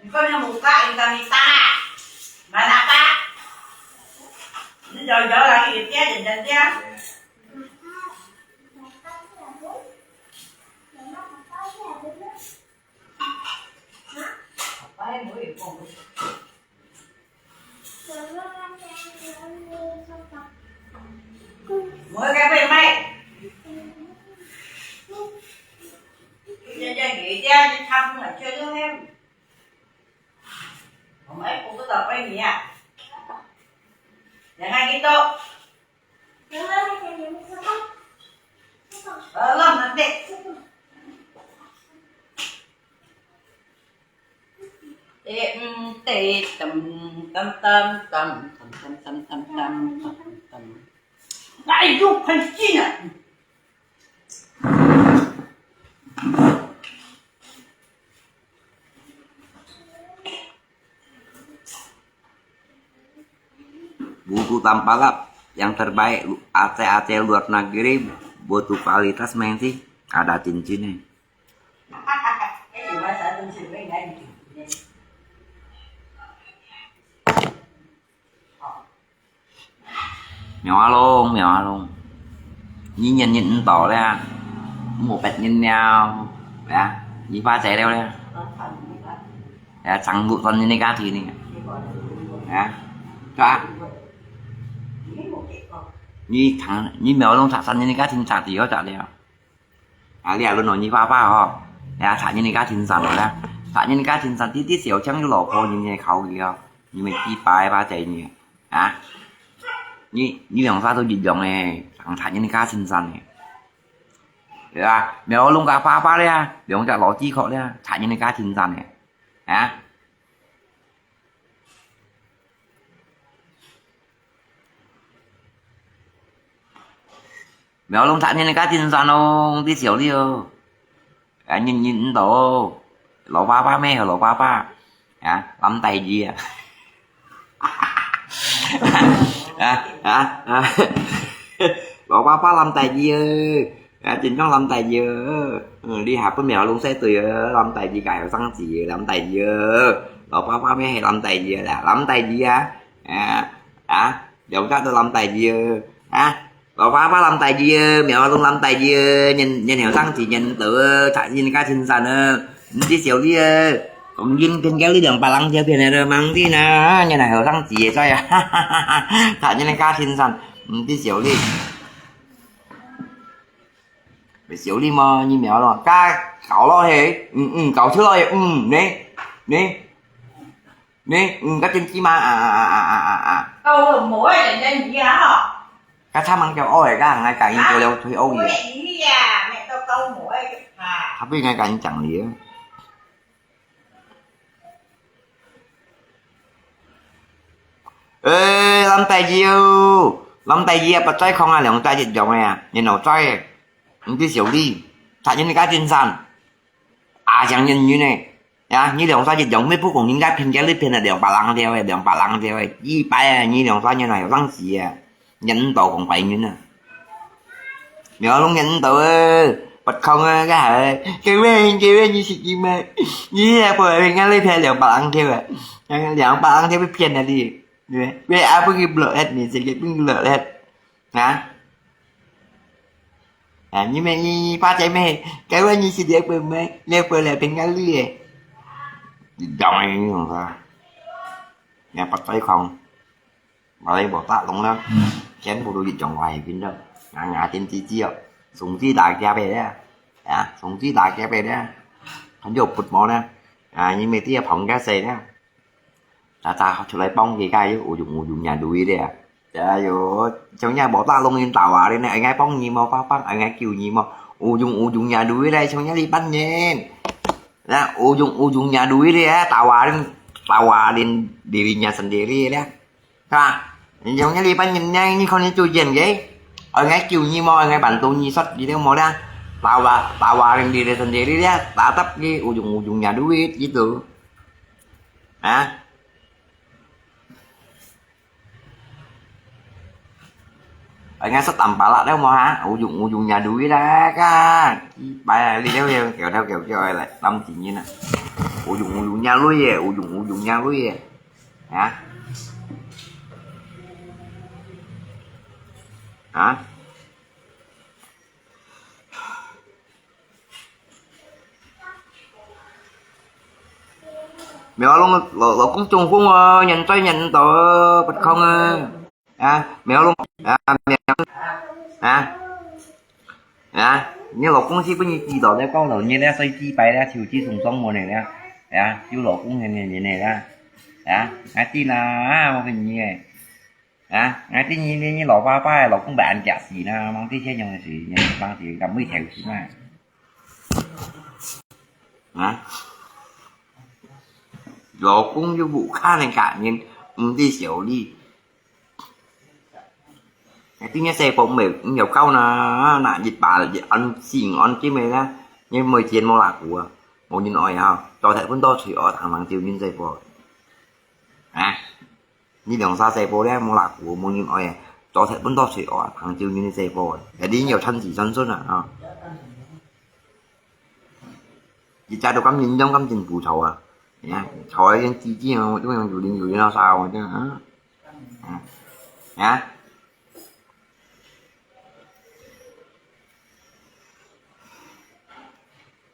你講你無法，你講你打啊？Mana tak? Ni jauh-jauh lagi dia, dia, dia, dia. Apa yang boleh kau? Mới cái bên mày. Cái, cái, cái, cái, cái thăm là chưa đứa em. Không ấy, cô cứ đọc cái gì à? Để ngay cái tô. Ờ, lắm mà tệ. Tê, ừm, tê, tầm, tầm, tầm, tầm. Ai, yuk, phải chi nè. Butuh tampalap yang terbaik, Aceh-Aceh luar negeri, butuh kualitas main sih, ada cincinnya. Miao A Long, Miao A Long. Nyi nyen nyen nto le, mo pet nyen miao, ya, nyi pa che leo le. Ya, chang bu ton nyen ka thi ni. Ya, ka. Nyi chang, nyi Miao A Long chak san nyen ka thi chak thi ho chak le. 啊，你啊，論到你爸爸吼，哎呀，殺人个家庭散了啦，殺人个家庭散，弟弟小强有老婆，人家考虑哦，你们几百把仔呢，啊？你，你两家都一样诶，人杀人个家庭散呢，对吧？苗龙个爸爸咧，两只老鸡壳咧，杀人个家庭散呢，啊？ 苗龙杀人个家庭散咯，你笑你哦。啊，你，你，你都，老爸爸咩，老爸爸，啊，lâm大爷啊。啊，啊，啊，老爸爸lâm大爷啊。 啊，真正lâm大爷，嗯，你还分苗龙晒水啊，lâm大爷个后生子，lâm大爷，老爸爸咩系lâm大爷啦，lâm大爷啊，啊，啊，两家都lâm大爷啊，老爸爸lâm大爷，苗龙lâm大爷，人，人后生子，人都，杀人个家庭散啊，你笑你啊，讲影片叫你两百人照片个，忙的呢，人后生子个在啊，杀人个家庭散，你笑你。 會笑你嘛，你苗咯，加搞咯嘿，嗯，嗯，搞出來，嗯，你，你，你，嗯，該點知嘛，啊，啊，啊，啊，啊，啊。哦，無愛人家你啊，吼。該他們就愛个，𠊎趕緊走了，退屋去。他不應該趕緊講你啊。誒，藍帶子哦，藍帶子啊，不再講啊，兩隻一樣个啊，然後再，毋知小李，殺人个精神，啊，像人人呢。 呀，你兩儕一樣，乜不講人家騙个，你騙了兩百零條个，兩百零條个，一百啊，你兩儕人啊，有當時啊，人毋到講壞人啊。苗龍人毋到啊，不空啊，該係，各位，各位，你是你們，你也不會人家你騙兩百零條个，兩百零條被騙了你，對不對？喂，啊，不給block hết，你這個不block hết，啊？ 啊，你們，你，你把這咩，該位你是了不咩？了不了，平安哩耶。一樣个用法，也不再講，馬來無打攏了，全部都一樣話个，啊，牙尖尖哦，總之打劫个了，啊，總之打劫个了，還有不毛呢，啊，你們這些旁家誰呢？ Tata出來幫佢个，有用有用呀，lui咧。哎喲，像人無打攏人打話咧，愛愛幫你無，幫幫，愛愛救你無，有用有用呀，lui咧，像人這班人。那有用有用呀，lui咧，打話人，打話人，dirinya sendiri咧，是吧？像人這班人呢，你看你最近个，愛愛救你無，愛愛bantu你，煞你都無咧，打話，打話人，diri sendiri咧，打得你有用有用呀，lui，gitu。 啊？Ai ngah sat tampalak dah mo ha, ujung-ujungnya duit dah kan. Kipai li dah yang kêu dah kêu kêu ai lai, tâm chính nhiên ah. Ujung-ujungnya lui eh, ujung-ujungnya lui eh. Ha? Ha? 苗龍老，老公中風哦，人追人到哦，不空啊。啊，苗龍，啊，苗，啊，啊，你老公是不是知道在講老年了，所以幾擺了，手機送上門了，啊，有老公人人人了，啊，啊，對啦，啊，我跟你講， 啊，𠊎知你，你，你老爸爸个老公會恁樣死啦，望這些樣个事，望這个敢會條死嘛？啊？老公又無看人家人，毋知小利。𠊎知你細婆毋係，毋要搞啦，那一把一安心安心个啦，你沒錢無拉苦啊，無人愛啊，到頭分到誰哦，堂堂救人細婆。啊？ 你兩儕細婆咧，無拉苦，無人愛啊，做忒分到誰哦，當救人个細婆啊，一定要趁子趁孫啊，啊。一家都咁嚴重，咁真不錯啊，你看，坐一間基金啊，我都用有零有零到啥，我這樣啊，啊，啊。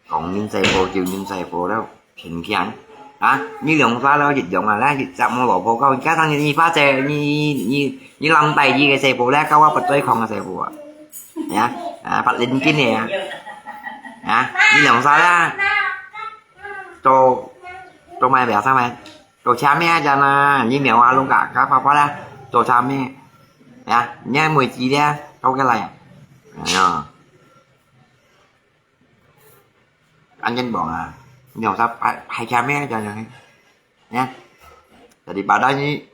講人細婆，救人細婆了，偏偏。啊，你兩儕了一樣啊，來，一隻無老婆搞，加上你，你發財，你，你，你，你藍帶子个細婆了，搞我不追狂个細婆啊。呀，啊，發linkin个啊。啊，你兩儕啦。做，做麼个？做麼个？做車咩啊？你苗啊，攏嘎，嘎巴巴啦，做車咩？呀，你還沒錢了，搞起來。哎呀。 Anjing buang ah. Ini usah pai, pai kami aja ni. Ya. Jadi pada ni,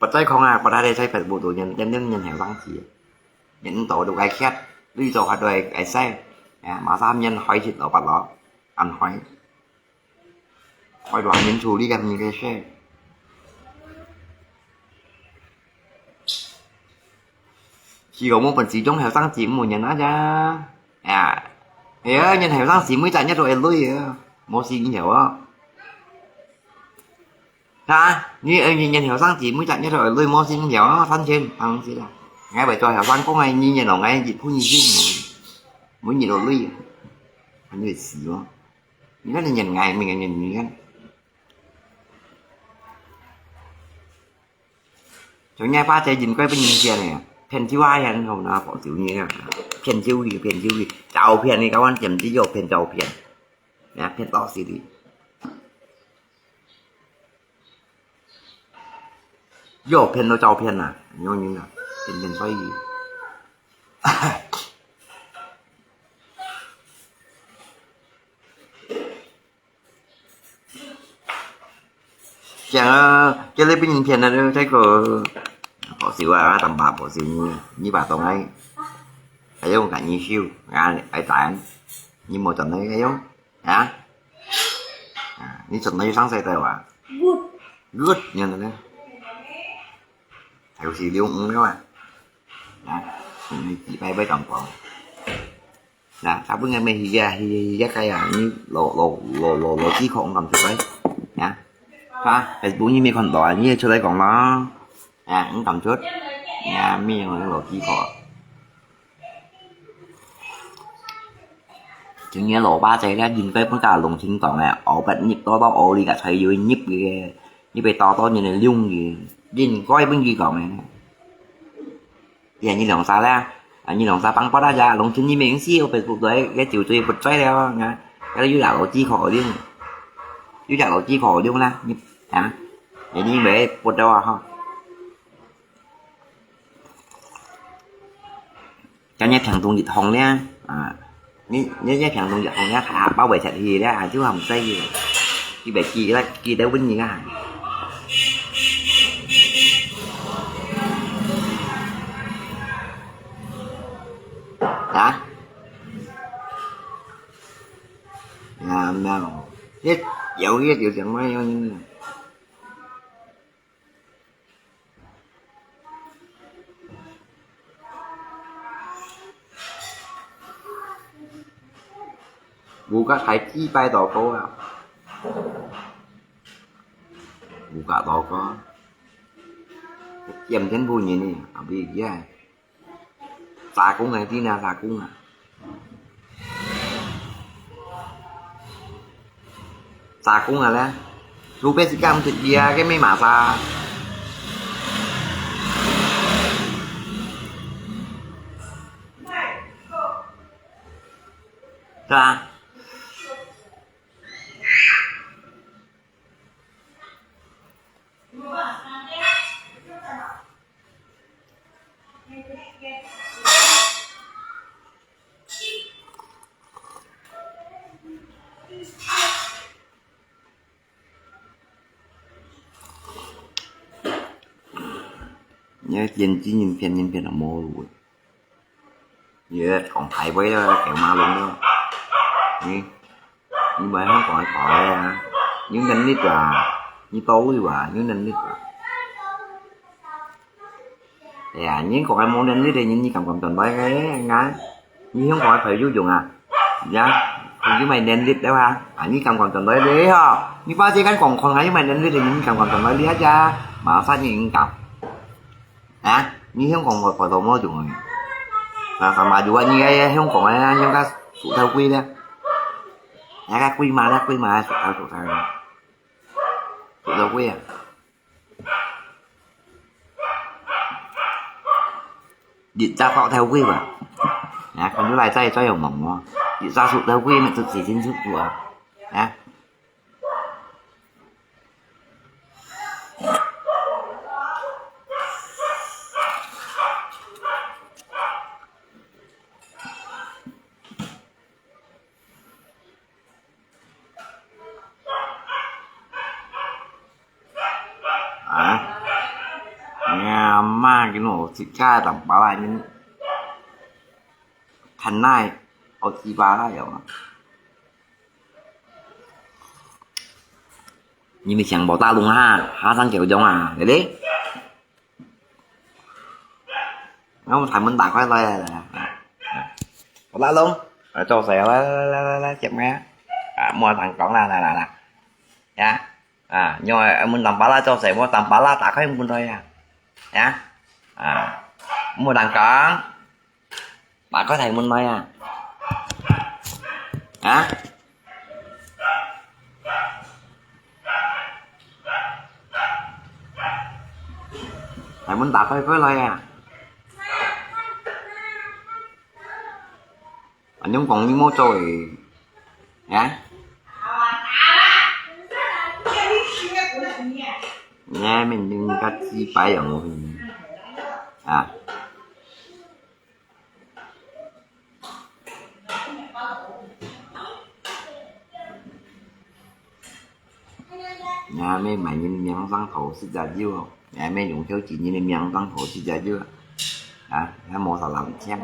patai kong ah, pada dia saya butuh nyen, nyen, nyen, nyen heo tang chi. Nyen tàu được ai khiat, lui tàu hạt đòi ai sai. Ya, mà sao nyen hỏi thịt lẩu bát lẩu, ăn hỏi. Hỏi đoàn nyen chủ đi gặp những cái xe. 試過無本事，種後生子毋好人啊咋。啊，哎呀，人後生子每隻月都會累啊，無事以後啊。啊，你，呃，人，人後生子每隻月都會累，無事以後啊，三千，啊，毋知啦。𠊎會做後生講啊，你人老，𠊎一分一分，每日都累啊，還會死哦。你看你人，𠊎明年人，你看。 Chồng nhà ba trai dính quay bên nhìn kia này, phiền chiêu ai ăn không nó bỏ chiêu như thế nào. Phiền chiêu gì, phiền chiêu gì. Chào phiền đi các bạn, chém tí vô phiền chào phiền. Nè, phiền to xí đi. Vô phiền nó chào phiền à, nhớ như nào. 天天睡。像啊，這裡邊人騙啊，這個，好笑啊，當把好笑，你，你把東西，還有趕緊修，啊，還賺，你無賺到，還有，啊？啊，你賺到上世代哇？Good，你看呢？ 還有是六五了啊。啊，你幾擺會咁講？啊，大部分个咩係啊，係啊，係啊，該啊，你老，老，老，老，老幾可敢出來？啊，啊，Facebook你沒看到啊，你也出來講啦。啊，你敢出？啊，沒有，老幾可。 今年老爸仔咧，應該分家農村講咧，後背入到到屋裡个才有入个，入个到到人个用个，應該分佢講个。呀，你兩儕咧，啊，你兩儕幫幫大家，農村人民是有被苦对，个酒醉不醉了啊，該有兩老几可用，有兩老几可用啦，你啊，你以为不知道啊哈？ 今日聽眾一項咧，啊，你，你，你聽眾一項咧，下包圍出去咧，就毋使去，佢會記得，記得問你啊。啊？啊，沒有，你有，你有講麼樣？ 物價還幾百多个啊！物價多个，佔全部人呢，啊，毋係啊。 打工个，真个打工啊。打工个咧，除非係講自己啊，个咩嘛啥。對吧？ 你个天津人騙人騙到無路。 你講大話啊，狗馬龍啊！你，你毋係香港个大話啊！有能力啊！你到位啊！有能力啊！哎呀，你講个無能力个人，你敢敢轉來个？啊，你香港个朋友用啊？呀，有麼能力个話，啊，你敢敢轉來个吼？你把這个講看啊，有麼能力个人，你敢敢轉來个啊？馬上你敢！ 啊，你香港个牌照無用个。啊，幹嘛就話你个香港个啊，用个手頭貴咧？那个貴嘛，那貴嘛，手頭手頭，手頭貴啊。一隻手頭貴吧？啊，看出來再再有毛毛，一隻手頭貴，那就洗清楚啊，啊。 啊？哎呀媽，今日自家當飽啊，你看哪，我自飽啊，有啊。 你們想無打龍啊，下山狗中啊，對不對？那我台門打開來，來，來，來。無打龍，來做事，來，來，來，來，來，接咩？啊，莫同講啦，來，來，來。呀，啊，你愛門打巴拉做事，莫打巴拉打開門來呀。呀，啊，莫同講。 打開大門來啊！啊？大門打開開來啊！恁樣講你無做誒，啊？你明明个雞排樣東西，啊？ 𠊎還無賣人命上頭食隻藥哦，𠊎還無用著錢人个命上頭食隻藥啊，啊，還無啥人請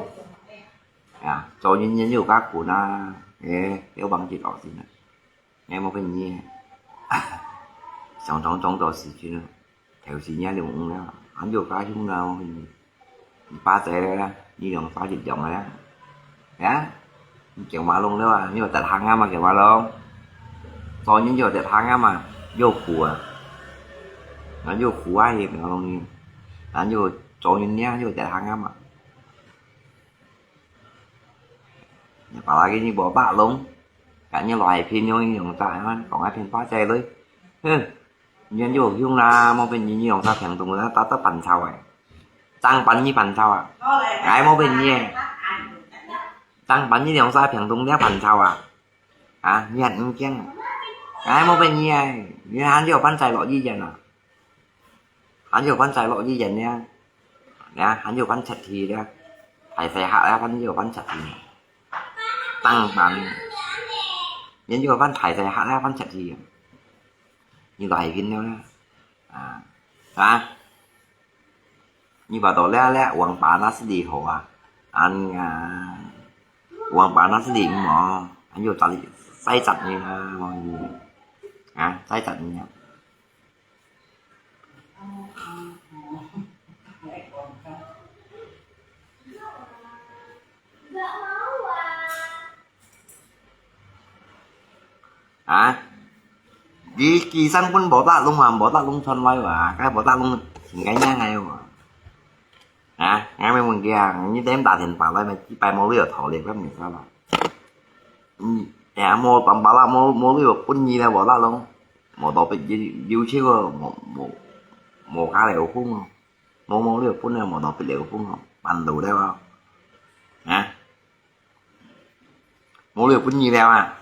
啊，做人人有加苦啊，誒，要幫佢高興啊，𠊎無分你，常常撞到事情啊。 頭先也兩五了，還有家兄啦，你爸仔了啦，你兩儕一樣了啦，呀，你叫馬龍了啊，你有得行啊嘛，叫馬龍，做人有得行啊嘛，有苦啊，還有苦啊，也不容易，還有做人呢，有得行啊嘛。你把那个你无马龙，感觉来骗用用啥，讲啊骗巴仔嘞，哼。 你有用啦，無分你用啥平東啦，打打板炒啊。正板你板炒啊，哎，無分你誒。正板你用啥平東了板炒啊？啊，你還毋驚啊？哎，無分你誒，你還有飯菜落醫院啊？還有飯菜落醫院呢？呀，還有飯菜去了，大細客啊，還有飯菜去。正板，你有飯大細客啊，飯菜去。 你來拼了啦，啊，啊，你把到了了，王八那是你好啊，啊，你啊，王八那是你唔好，還有找你再找你啊，啊，再找你啊。 啊，你寄生分無打攏啊，無打攏傳來哇，該無打攏應該仰个哇。啊，𠊎問問佢啊，你等打電話來咩？幾擺無你有道理，該毋使啦。嗯，哎呀，無辦法啦，無無你有本事啦，無打攏，無道理，有有錢哦，無無無加了風哦，無無你有本事，無道理了風哦，半路了哦，啊。 無了分你了啊。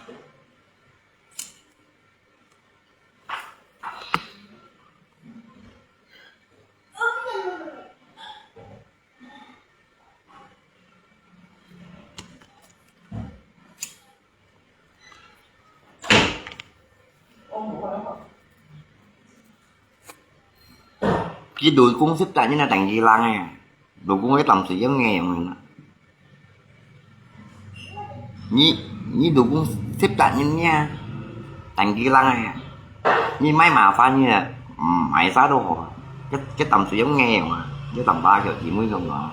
佢老公識得人啊，等佢冷啊。 老公个當時也硬啊。你你老公識得人呀，等佢冷啊。你買麻煩你啊，嗯，買啥都好啊。這這當時也硬啊，這當把叫姊妹上啊。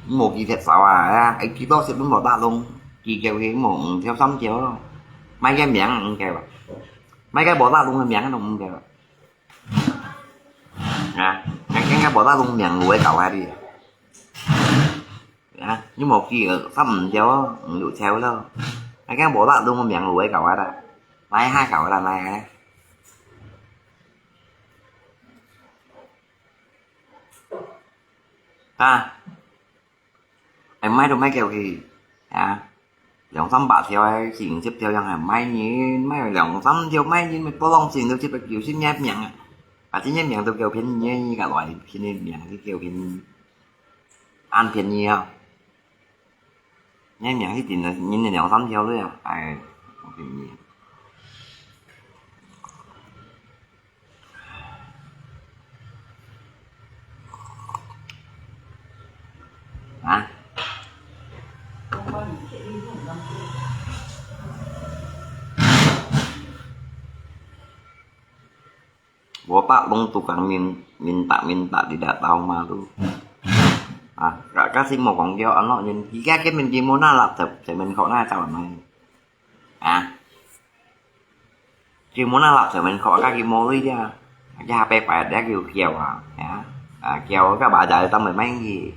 無幾隻手啊，哎，幾多時都無打攏，幾條个無五條三條咯，買个名五條啊，買个無打攏个名都五條啊。 啊，𠊎今日無打攏名路个搞下去。啊，你無記得，三五條哦，五六條咯。𠊎今日無打攏名路个搞下啦，來下搞啦，來下。啊。 哎，買都買夠去，啊，兩三百條个，四五十條樣還買人，買兩三條買人，咪不浪四五十、四五十个名啊，啊，這个名都夠便宜，你个來便宜名就夠便宜，恁便宜啊，你名一定人兩三條个啊，哎，便宜。 啊？無打攏tukang min-，minta-minta tidak tahu malu。啊，假，假使無講究，安到人，佢家根本佢無拿垃圾，在門口那找人。 啊，佢無拿垃圾門口，佢無鐳个，佢下背擺个佢叫啊，啊，啊，叫个把仔當會賣佢，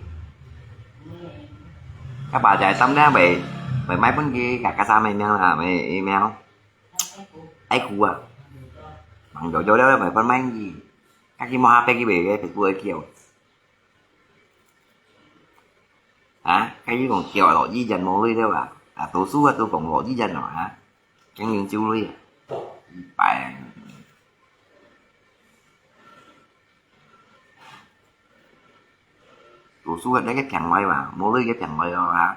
个把仔當咧會，會賣分佢，个，个啥物名啊，物，物名咯，愛哭啊，忙久久了會分賣佢，佢無下背佢會，會，會叫。 啊，該你講叫落醫院無鐳了啊？啊，讀書啊，都講落醫院了啊？經營酒類啊？一擺。讀書啊，那個平來嘛，無鐳个平來了啊？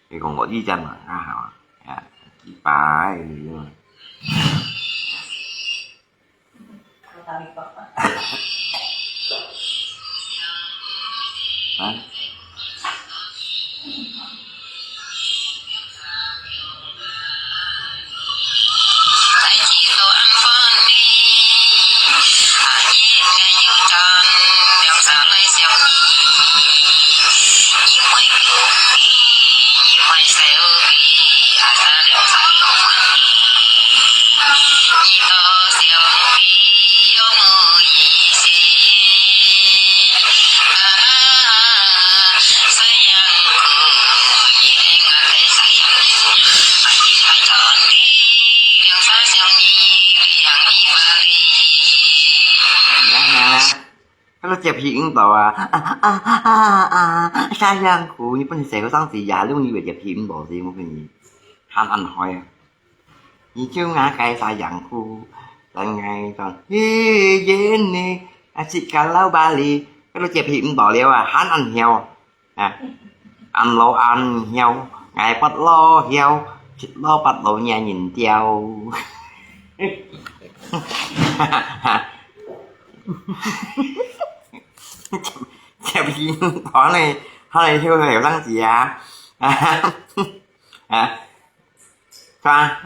你講落醫院嘛，較好啊？啊，擺。啊？該个接氣毋到啊！啊啊啊啊啊！sayangku，你本身細後生時也容易會接氣毋到，係無？分你喊恁害啊！你就𠊎个sayangku，等𠊎講，嘿，耶呢，啊，自家老巴黎，該个接氣毋到了啊，喊恁囂。 啊，恁老恁囂，𠊎發老囂，七老八老惹人吊。接，接氣，好嘞，好嘞，就後生時啊。啊，啊，是吧？啊，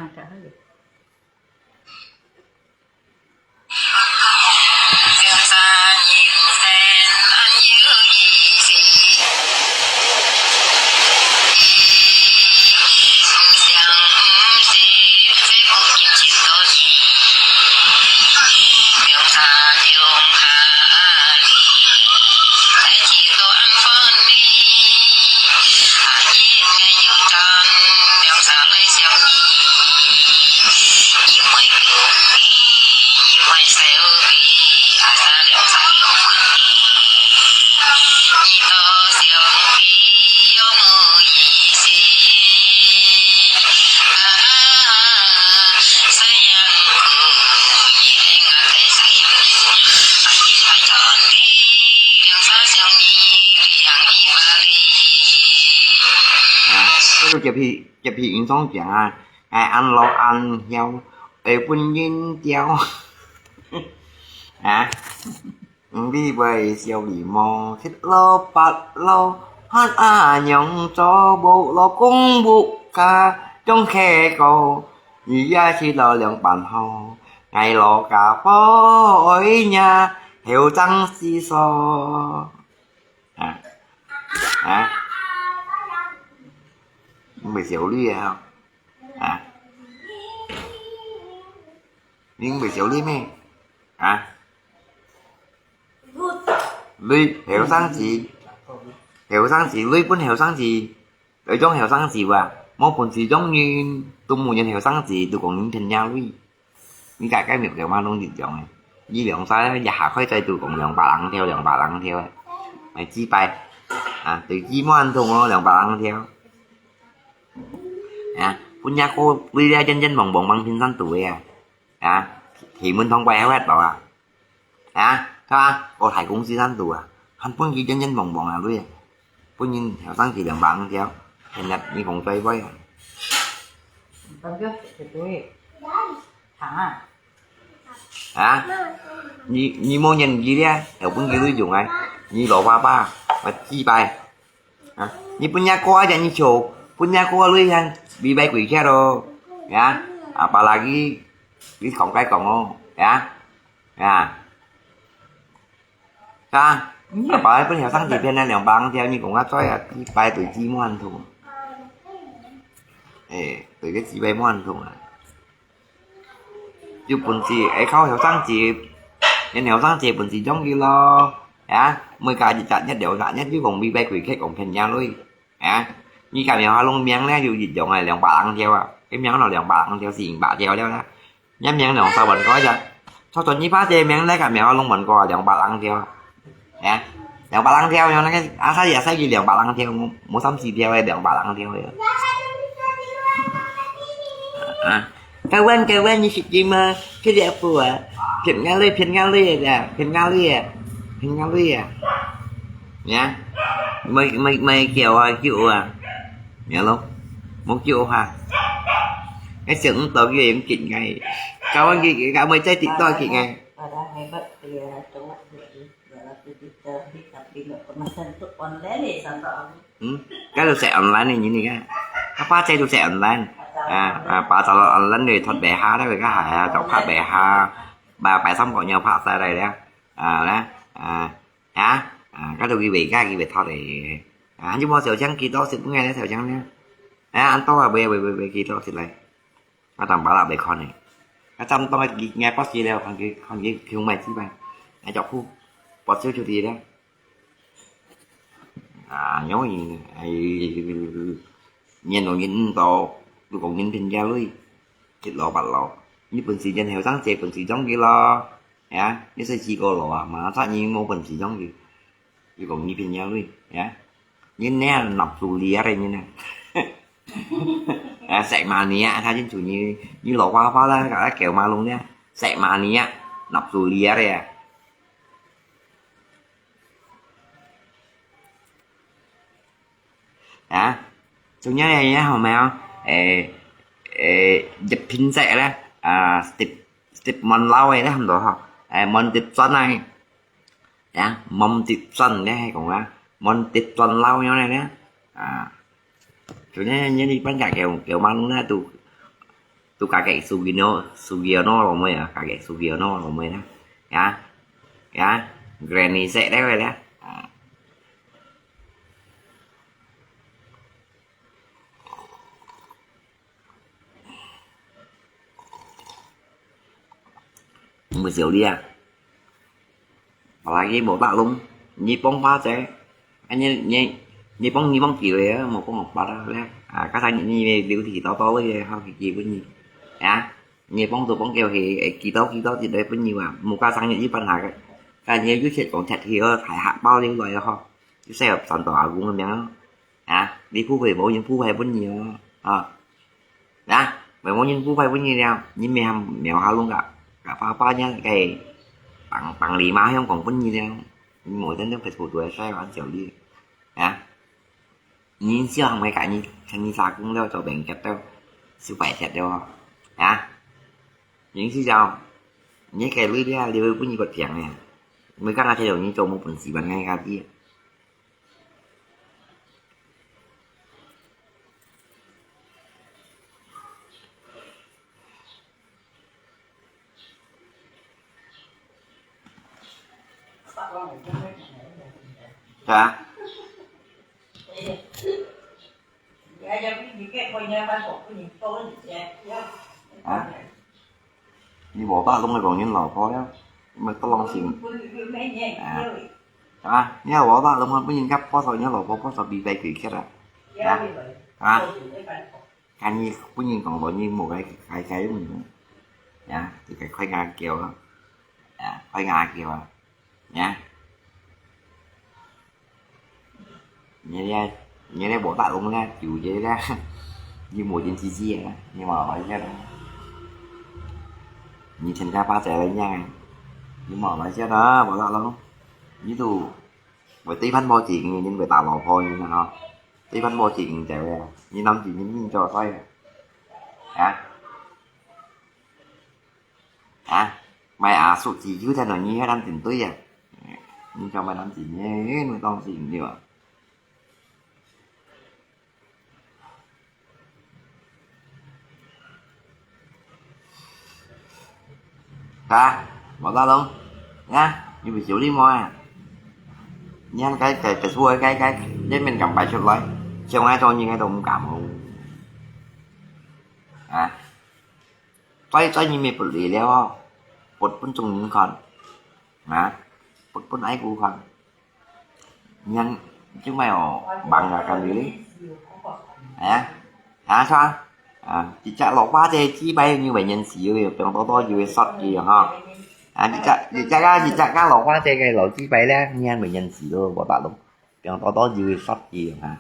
這个接氣，接氣音上講啊，𠊎恁老恁囂，會分人吊。啊，毋知會笑你無？七老八老，還恁樣做，無老公無家，種茄果，你也去到兩半好，𠊎老家婆愛若後生時所。 啊，啊，毋會笑你啊，啊，你毋會笑你咩？啊，你後生時，後生時，你本後生時， 有種後生時啊，無本事種人，都無人後生時，都講人騙人鐳。你家該廟个嘛攏一樣个，你兩儕一下開嘴都講兩百零條，兩百零條个，來祭拜，啊，對祭無恁同哦，兩百零條。啊，分若哥為了健健康康幫平山度个啊，啊，天門堂拜好忒無啊？ 啊，係嘛？哦，大公司生度啊，還分佢健健康康啊，對啊。分人後生時兩百零條，現在你講最貴啊。感覺絕對。糖啊。啊？你，你無年紀了，又分佢鐳用啊？你老爸爸，我祭拜。 啊，你分若哥啊，你就分若哥啊，你還比拜貴客咯，呀，啊，apalagi，你講該講哦，呀，呀，啊，嗯。Apalagi分後生時騙啊兩百零條，你講較衰啊，一百對幾萬桶，誒，對个幾百萬桶啊。 有本事，會靠後生時，用後生時本事種佢咯，啊，每家一隻月兩隻月，又講比拜貴客講騙人鐳，啊，你家廟下弄名咧，有一樣个兩百零條啊，該名咯兩百零條，四五百條了啦，若名兩三萬個一隻，就算一百隻名咧，家廟下弄萬個啊，兩百零條啊。 哎，兩百零條，用該个阿細阿細个兩百零條，無，無三四條个兩百零條个。啊，kawan，kawan，你識佢嗎？佢這步啊，騙𠊎鐳，騙𠊎鐳个，騙𠊎鐳个，騙𠊎鐳个。呀，莫，莫，莫叫啊，叫啊，呀咯，莫叫哈。該想毋到佢會用緊个，教阮佢，佢會再跌倒緊个。嗯，該就識online个人嚟个，阿爸仔就識online，啊啊，爸走落online就脫白下，佢个鞋啊，就拍白下，白白衫个樣拍晒來了，啊咧，啊啊啊，該就佢會个，佢會脫个，啊，你無小強幾多食不愛咧，小強咧，啊，安到啊，喂喂喂喂，幾多食來。 啊，當巴拉袂看呢。啊，差不多个，𠊎博士了，看佢，看佢去買幾擺，啊，著褲，博士就đi了。啊，因為，哎，年老人多，就講人貧家累，七老八老，你本事真後生，這本事中意咯，呀，你係幾個老啊，嘛，差你無本事中意，就講你貧家累，呀。 人呢，納數字啊，人呢。啊，食嘛呢啊，他就煮你，你老花花啦，搞到狗馬弄呢，食嘛呢啊，納數字啊，這啊。啊，仲有呢，好無？誒，誒，一品質咧，啊，step，step mon lau咧，差不多吼，誒，mon step son啊。 呀，mon step son咧，係講啊，mon step son lau樣咧，啊，就呢，你你搬家狗狗馬路呢，都都家己收銀咯，收銀咯，老妹啊，家己收銀咯，老妹啦，呀呀，granny set咧咧，啊。 毋會笑你啊。好啦，佢無打攏，你幫巴仔，啊，你你你幫你幫佢个，無幫我巴啦咧。啊，剛才你你留起多多个，好去寄分你。啊，你幫都幫佢去，誒，寄多寄多寄來分你啊，無加上你一般下个，但你有些講出去哦，大客包留來哦，吼，就寫上到阿公个名哦。 啊，你不會無人不會分你哦，啊。啊，會無人不會分你了，你咪還苗下弄个，个爸爸娘个幫幫你媽香港分你了，你無真正Facebook都會晒完小你，啊。你笑還會講你，看你啥工了做病結掉，就白切掉哦，啊。你是叫，你个累了，你會分你个病呀，每個人才有你做無本事，把人家知。 係啊。啊？ 你無打攏个講人老婆了，乜得人心。啊，啊，你又無打攏个，分人家拍手，你老婆拍手比白佢客啊。啊，啊，看你分人講到你無該該該用，啊，就該快牙叫啊，啊，快牙叫啊，啊。 你這，你這無打攏咧，就這咧，你無人支持个，你無來事啦。你全家發財了樣啊，你無來事啦，無打攏，你都會對飯無情，你會打老婆，你看吼，對飯無情就啊，你男子你命做衰啊，啊？ 啊，買阿叔子有得了，你還能頂對啊？你叫買男子呢，你當時毋對啊？啊，無打攏，啊，你毋曉得麼啊？你看該該該出來該該，這面敢擺出來，像𠊎做人𠊎都毋敢哦。啊。 再再你乜不理了哦，不分眾人看，啊，不分愛顧看，你看，就買哦，忙啊，幹嘛哩？啊，啊，啥？啊，一隻老花姐幾百你會認識哦，平多多就會殺佢哈。啊，一隻一隻啊，一隻啊，老花姐个老幾百咧，你還會認識哦，我大陸，平多多就會殺佢哈。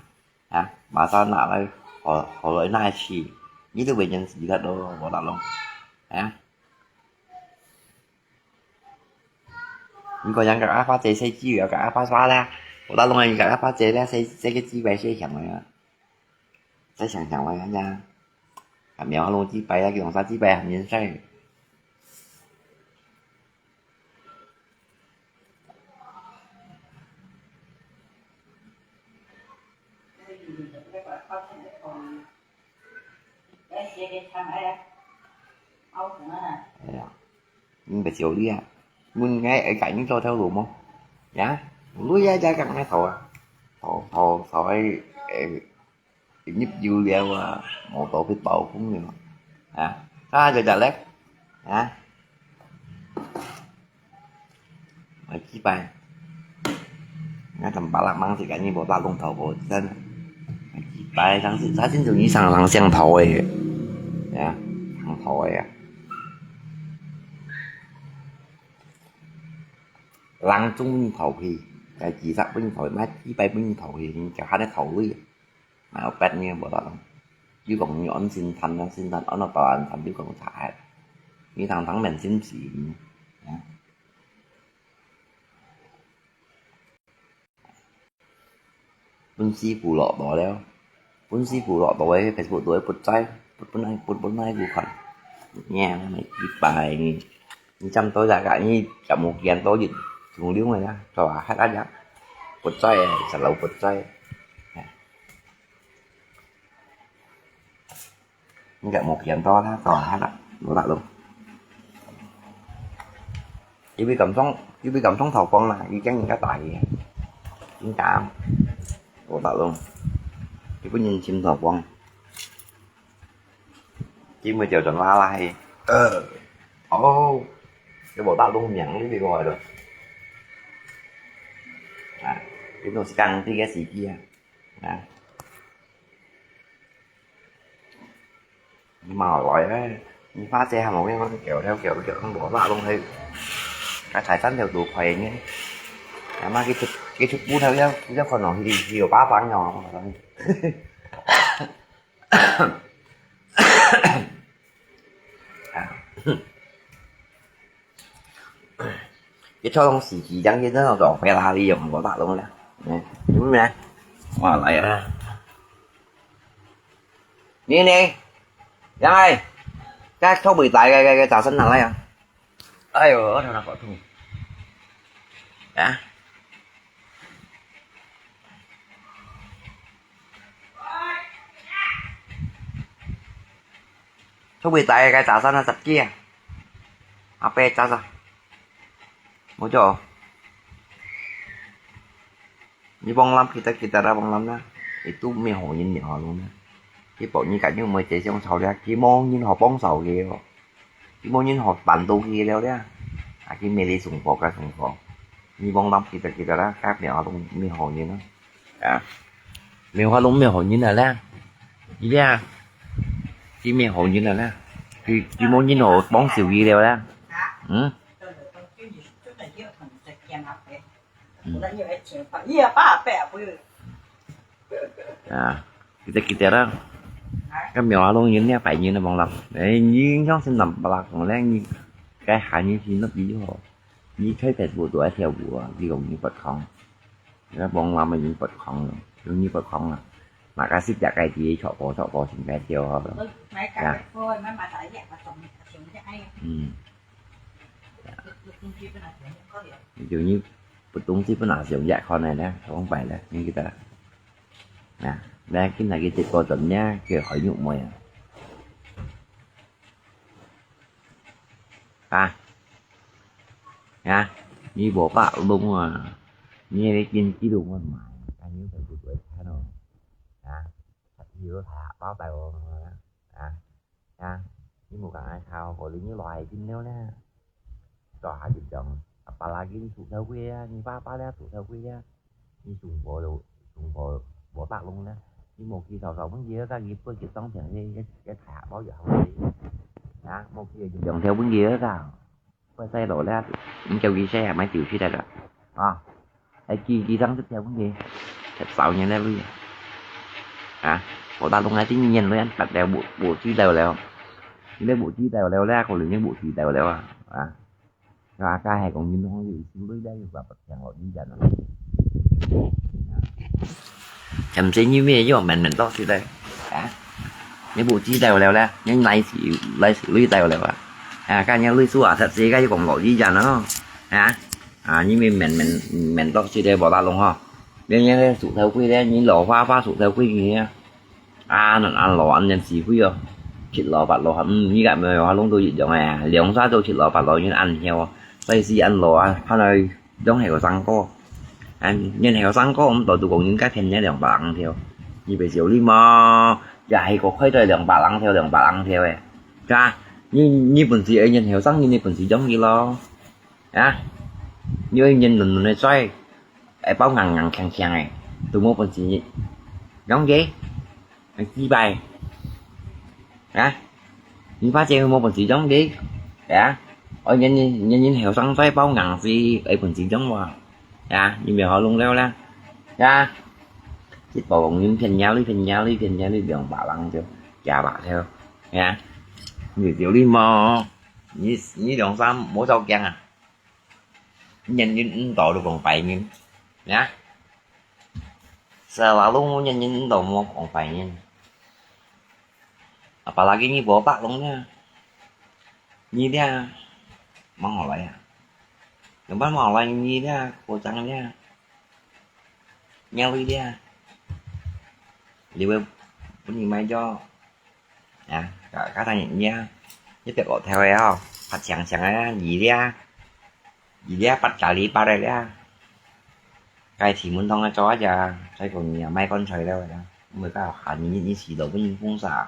啊，馬上拿來，好，好來拿去，你都會認識佢咯，我大陸。啊，你講人家阿發姐細豬，有個阿發刷啦，我大陸人家阿發姐咧，細細個豬排細想个啊，再想想我看呀，苗栗祭拜啊，龍山祭拜啊，恁樣。哎呀，你毋係少你啊，問𠊎愛佮你做頭路無？呀，鐳啊，也講𠊎頭啊，頭頭頭个，誒，入油了啊，無到去包風了，啊，啊，就就咧，啊。 啊，祭拜。啊，三百六萬是講你無打龍頭婆，真。啊，祭拜，當時，他真正以上上上頭个，啊，上頭个啊。人總分頭去，啊，祭拜分頭去，買祭拜分頭去，你就還得頭位。 嘛有八年無打龍。又講你安心談，安心談，安到到安談，又講差忒。你通通面心死，啊。分師傅落到了，分師傅落到个Facebook都會不在，不，不來，不，不來不看。你啊，你拜你，你站到這個，你怎麼見到一，從六个啦，是吧？還大家不在，十六不在。 應該無見到啦，到下啦，無打龍。因為感動，因為感動頭光啦，已經人家大去，應該無打龍。佢本人尋頭光，佢咪就轉拉拉去。呃，哦，佢無打龍名，你別過來了。啊，佢都係講這個時機啊，啊。 你莫來咧，你花姐還無跟我叫，叫，叫，叫，無打龍去。該財產條都虧呢。阿媽佢出，佢出股頭了，佢就看到佢，佢有八方了。啊。 佢坐東西機，將佢那種飛拉力用無打龍了。嗯，有咩？哇，來啊！你呢？來，該坐尾台个，个，个，早晨拿來啊！哎喲，我頭那個痛。啊？ 坐尾台个早餐啊，十幾啊，阿伯早餐，無錯。你望諗，kita kita啦，望諗啦，itu咩好人了咯呢？佢幫你感覺無接上吵了，佢無人好幫手个哦。 佢無人好辦到佢了咧，啊，佢咩哩送貨个送貨，你望當kita kita啦，該苗都無好人啊。啊，苗都無好人啊咧，佢咧，佢無好人啊咧，佢，佢無人好幫手佢了咧，嗯。嗯。 啊，kita kita啦，該苗啊，攏人了，拜年了，望啦。哎，你像是南巴拉講咧，你該喊你去那邊吼，你開Facebook都愛跳舞啊，你講你不空，該望啦嘛，你不空了，有你不空了，嘛該是假該地，吵波吵波，先該跳好了。啊。嗯。 就你不懂這本也是用眼看个呢，講白了，你記得啦。啊，來，今日个直播怎樣？叫海肉妹啊。啊，啊，你無發弄啊，你个經紀都問買，還有在不對看哦。啊，他以後還包帶我啊。 啊，啊，你莫講愛靠，可能你來緊了呢。做下就講，啊，巴拉緊出頭過啊，你爸爸咧出頭過啊，你送貨就送貨無打龍呢。你莫去少少問題，但你不去當前个个个大包就好个。啊，莫去兩條問題个。 快晒落了，你叫佢晒啊，買酒去了啦。啊，還記，記上這條問題，才少年了位。啊，我打東來今年了，大家無，無知道了。現在無知道了啦，可能就無知道了啊。啊，啊，該還講運動有心累了，又把不聽我意見了。啊，前些日咩又慢慢到現在，啊。你無知道了咧，你來時來時累到了啊！啊，該你累數啊，實際該講落雨人哦，啊，啊，你明明明明到時个無得弄吼，你你个數頭貴咧，你老花花數頭貴你啊！ 啊，恁恁老恁樣死灰哦，七老八老，嗯，你个無有弄到一樣个啊，兩儕都七老八老，人恁曉哦，所以死恁老啊，看來兩後生哥，啊，人後生哥，毋到都講人家騙人兩百零條，你會笑你嘛？也係个開到兩百零條，兩百零條个，係吧？你你本事，人後生人你本事中意咯，啊，你愛人嫩嫩个嘴，愛包硬硬強強个，都無本事，中意？ 係失敗。啊？你發展無本事中意，啊？哦，人人人人後生仔包硬是有本事中哇，啊？你毋好弄了啦，啊？一包講人騙人，你騙人，你騙人，你兩百零就加百條，啊？你就你無，你你兩三無照鏡啊？人人毋到都講壞人，啊？ Selalu nyanyi ndo mo kong pai nyan. Apalagi ni botak long nya. Ni dia mang lai ya. Yang ban mang lai ni dia, kocang dia. Nyali dia. Liwe pun ni mai jo. Ya, ka ka tang ni ya. Ni pek ko theo ya. Pat siang siang ya, ni dia. Ni dia pat kali pat ya. Cái thì muốn thông cho giờ, sai của nhà mai con trời đâu rồi đó. Mười cái hả, nhìn nhìn xì đồ với những phun xả.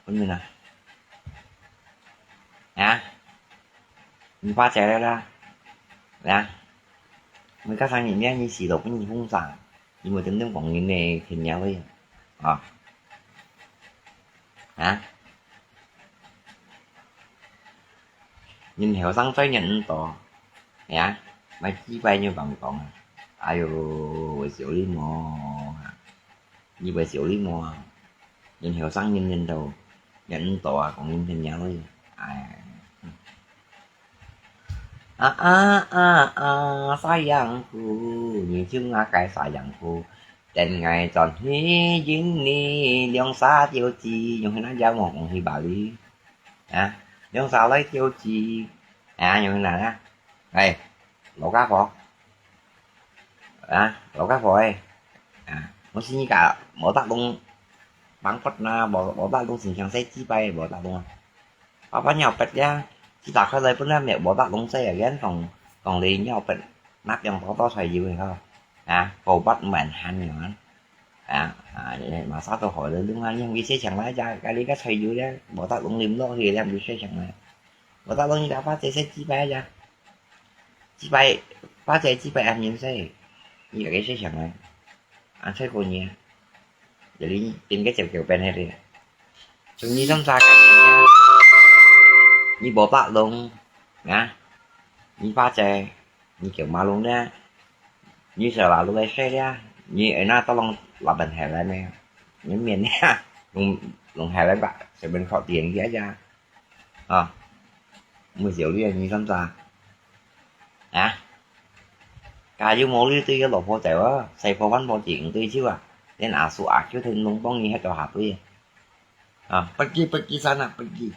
Có như nào? Hả? Nhìn pha trẻ đâu đó. Hả? Mười cái sang nhìn nhé, nhìn xì đồ với những phun xả. Nhưng mà tính đến quảng nhìn này thì nhau đi. Ờ. Hả? Nhìn hiểu sáng tới nhận to. Ya, mai chi pai nyu bang kong. Ayo, wei siu li mo. Nyi wei siu li mo. Nhìn hiểu sáng nhìn nhìn đầu. Nhận to à, kong nhìn nhìn nhau li. Ai. À, à, à, à, sayangku, nhìn chung ngã cái sayangku. Tên ngày chọn hi yin ni, liang sa tiêu chi, yung hi na jao mo kong hi Bali. À, liang sa lai tiêu chi. À, yung hi na, à. Ê, lỗ cá phở. À, lỗ cá phở ê. À, mô xin cả, mô tắc lông. Bang phật na, mô, mô tắc lông xin chang say chi pai, mô tắc lông. Papa nhau pet ya, chi ta khai lai pun na mẹ mô tắc lông say again, kong, kong li nhau pet. Nắp yang to to sai yu ha. À, phổ bắt mẹn hàn nhau. À, à, mà sao tôi hỏi là đúng là nhưng vì xe chẳng lái ra, cái đi cái sai yu đấy, mô tắc lông lim lỗ thì làm gì xe chẳng lái. Mô tắc lông như đã phát xe xe chi pai ya. Chi pai, phát xe chi pai ăn những xe. Như cái xe chẳng lái. Ăn xe cô nhỉ. Jadi, pin cái chèo kiểu pen hết đi. Chúng nhi trong xa cái nhỉ. Nhi bố bạc lông. Ngã. Nhi phát xe. Nhi kiểu mà lông đấy. Nhi sợ là lông cái xe đấy. Nhi ở na tao lông là bần hè lại nè. Nhi miền đấy. Lông, lông hè lại bạc. Sẽ bên khỏi tiền kia ra. Ờ. Mười triệu đi, nhi trong xa. Hả? Cả dù mô lý tui cái lỗ phô chèo á, sai phô văn phô chỉ tui chứ à. Nên à su à kiu thên lông bông nhi hết cho hạt tui. À, pergi, pergi sana, pergi.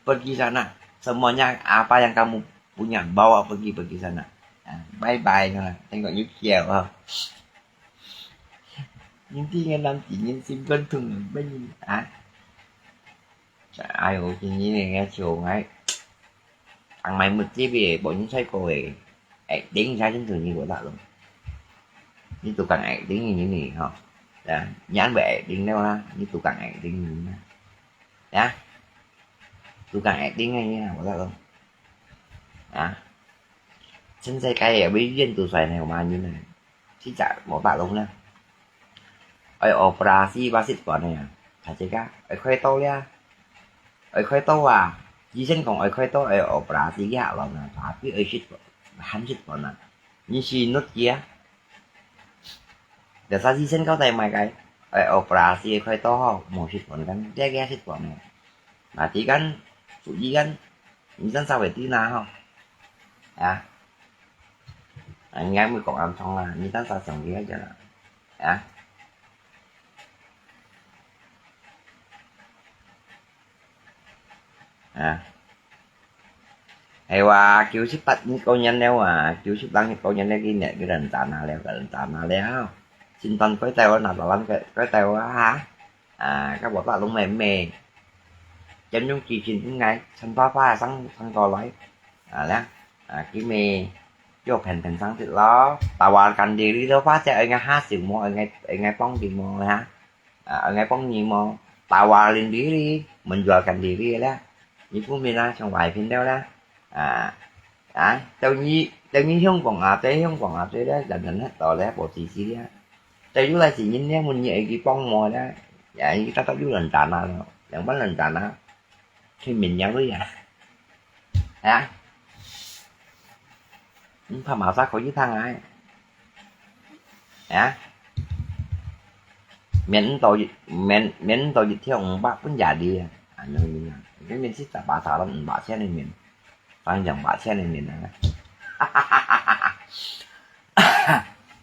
Pergi sana. Semuanya apa yang kamu punya, bawa pergi, pergi sana. À, bye bye, nah. Tengok you kill, ha. Inti ngan nam chỉ nhìn xin cơn thùng, bên nhìn, à. Ai ôi, chị nhìn này nghe chiều ngay. Ăn mày mượt tiếp đi, bọn những sai cô ấy. Ê, đến ra chính từ như của bạn luôn. Như tụi cần ê, đến như như này hả? Đã, nhắn về ê, đến đâu đó, như tụi cần ê, đến như thế nào? Đã. Tụi cần ê, đến ngay như thế nào của bạn luôn? Đã. Chính sai cái ở bên viên tụi xoài này mà như này. Chính chả bỏ bạn luôn nè. Ê, operasi basit bọn này à? Thật chứ cả. Ê, khoe tao lia. Ê, khoe tao à. Chỉ xin còn ê, khoe tao, ê, operasi kia lắm nè. Tapi ê, shit, hẳn shit bọn nè. Như si nút kia. Để sao chỉ xin có tay mày cái. Ê, operasi ê, khoe tao hả? Một shit bọn căn. Dia kia shit bọn này. Mà chỉ căn. Tụi chỉ căn. Như sẵn sao phải tí nà hả? À. À, nghe mới còn ăn xong là. Như sẵn sao xong kia chứ là. À. 啊。係話九十八年過年了啊，九十零年過年了，佢呢，佢人打那了，佢人打那了。先端該帶我拿到人該，該帶我啊，啊，該我打攏咩咩，真用機器應該陳爸爸上，上過來，啊，了，啊，佢咩，就平平上去咯，打話กันดีๆ，都發現應該下手麼，應該，應該幫佢麼，哈。啊，ngai pong ni mo, tawa lin diri, menjualkan diri lah. Ni pun mina chong wai pin deu lah. À, à, tao ni, tao ni hiong pong à, tao hiong pong à, tao lah, dan dan lah, tao lah, po ti ti lah. Tao yu lai si yin lah, mun ni ai ki pong mo lah. Ya, ni ta ta yu lan dan lah, yang ban lan dan lah. Khi min yang lui ya. Ya. Hm, pha mao sa kho yi thang ai. Ya. Miễn ntô, miễn, miễn ntô yi thiau ung bak pun ya li. À, nang ni nang. Cái miễn xí ta ba sa lắm, ba xian này miễn. Tăng yang ba xian này miễn à.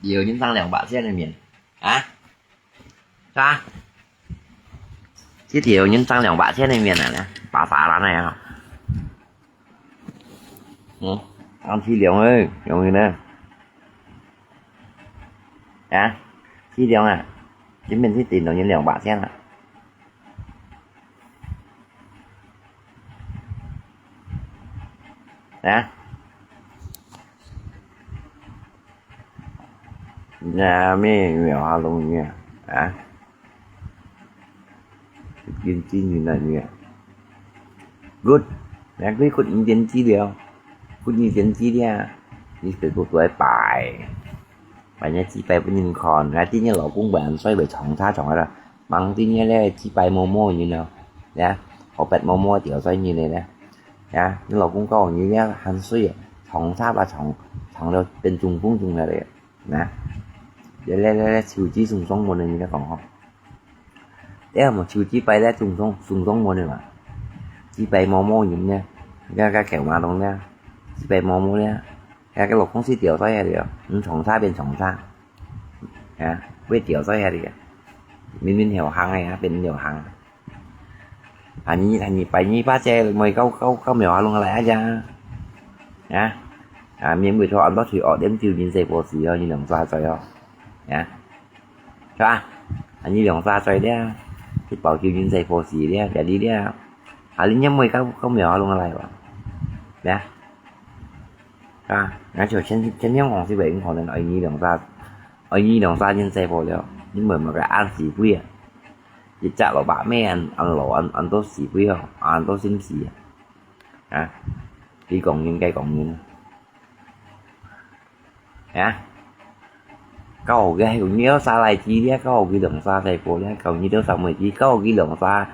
Nhiều nhân tăng yang ba xian này miễn. Hả? Sa. Chi tieu yin zang liang bak qian ni mian a, ba sa lan nai a. Hm, ang chi liang oi, yong yin a. A, chi liang a. Yin mian chi tin dong yin liang bak qian a. A. Nhà mi miao ha lung nha. À. Yên chi như này nha. Good. Nhà quý khut yên chi liao. Khut yên chi liao. Đi Facebook tuổi bài. Bài nhà chi bài bên nhìn còn. Ngài tin nhà lỗ cũng bạn xoay về chọn tha chọn ra. Mang tin nhà lẽ chi bài mô mô như nào. Nha. Họ bật mô mô tiểu xoay như này nè. Nha. Nhà lỗ cũng có như nha. Hàn suy. Chọn tha và chọn. Chọn đâu bên trung phong trung này đấy. Nè. Để lẽ lẽ lẽ chiêu chi sung sung môn này nè còn hông. Thế mà chiêu chi bài lẽ sung sung sung sung môn này mà. Chi bài mô mô nhìn nè. Cái cái kiểu mà đông nè. Chi bài mô mô nè. Cái cái lộc không xí tiểu xoay hả đi. Hm, chọn tha bên chọn tha. Hả? Với tiểu xoay hả đi. Mình mình hiểu hàng này hả? Bên hiểu hàng. Hàn Nhi, Hàn Nhi, bài Nhi ba chè, mời câu, câu, câu mèo Hà Long lại á cha. Nhá. À, miễn mười thọ ăn bác thủy ọ đếm chiêu nhìn dây bộ xì ho, nhìn đồng xoa xoay ho. Nhá. Cho à. Hàn Nhi đồng xoa xoay đĩa. Thì bảo chiêu nhìn dây bộ xì đĩa, để đi đĩa. Hà Linh nhắm mười câu, câu mèo Hà Long lại bảo. Nhá. À, ngã chiều chân, chân nhắm ngọn xí vậy, không nên ở Nhi đồng xoa. Ở Nhi đồng xoa nhìn dây bộ liao. Nhưng mà mà cái ăn xì quỷ à. Yit chak lò bak me an, an lò, an, an to sî pui hò, an to sim sî. Ha? Ti kong yin, kai kong yin. Ha? Kau ke hai kong yin sa lai chi dia, kau ke dong sa sai po dia, kau ni dong sa mui chi, kau ke dong sa,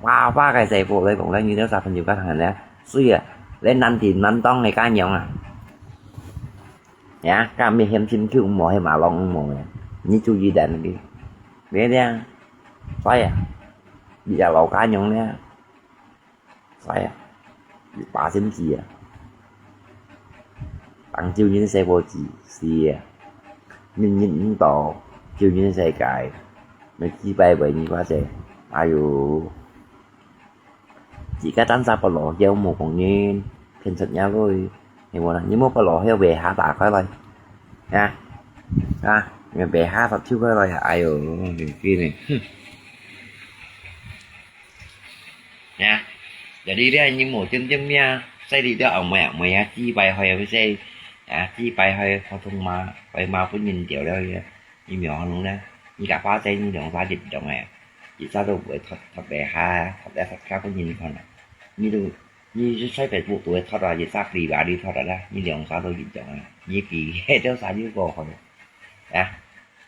pa pa kai sai po lai kong lai ni dong sa phan yu ka thang ne. Sui a, lai nan ti nan tong ne ka nyong a. Ya, ka mi hem sim kiu mo hem a long mo. Ni chu yi dan ki. Ve dia. Sai a. Bi a lo ka nyong ne. Sai a. Bi pa sim ki a. Tang chiu yin sai po chi, si a. Min yin yin to, chiu yin sai kai. Mai chi pai bai ni pa se. Ayo. Chỉ có tán xa bò lò hiếu mù kông nhìn, phiền sật nhá lôi. Thì mù nè, nhưng mù bò lò hiếu về há tả khói lôi. Nha. À, người về há tả chiếu khói lôi hả? Ai dồi, mình kia này. Nha. Giờ đi đây, nhưng mù chấm chấm nha. Xây đi đó, ông mẹ, mẹ, chi bài hơi với xây. À, chi bài hơi, khó thông mà, bài mà cũng nhìn tiểu đó. Nyi miao ha lung ne, nyi ka fa chai nyi liòng sa jit jong e. Jit sa to bue thot, thot le ha, thot le thot ka ko nyi kon e. Nyi to, nyi sai Facebook bue thot a, jit sa pli ba di thot a la, nyi liòng sa to jit jong e. Nyi pli ke teo sa yu ko hoi. Ya,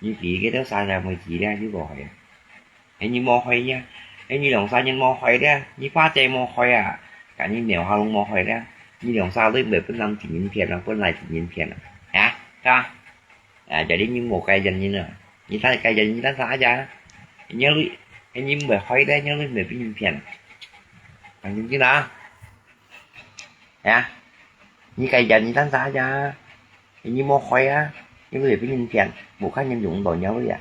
nyi pli ke teo sa na mo ji le yu ko hoi. He nyi mo hoi nia, he nyi liòng sa nyi mo hoi le, nyi fa chai mo hoi a. Ka nyi miao ha lung mo hoi le, nyi liòng sa lui mbe pun lam ti nyin phian a, pun lai ti nyin phian a. Ya, ka. À, giờ đi như một cái dần như nữa. Như thế cái dần như thế sao chứ? Nhớ lui, cái như mười hơi đấy, nhớ lui mười cái nhìn phiền. Còn những cái đó. Hả? Như cái dần như thế sao chứ? Như một hơi á, như lui cái nhìn phiền. Một cái nhân dụng đồ nhớ lui à.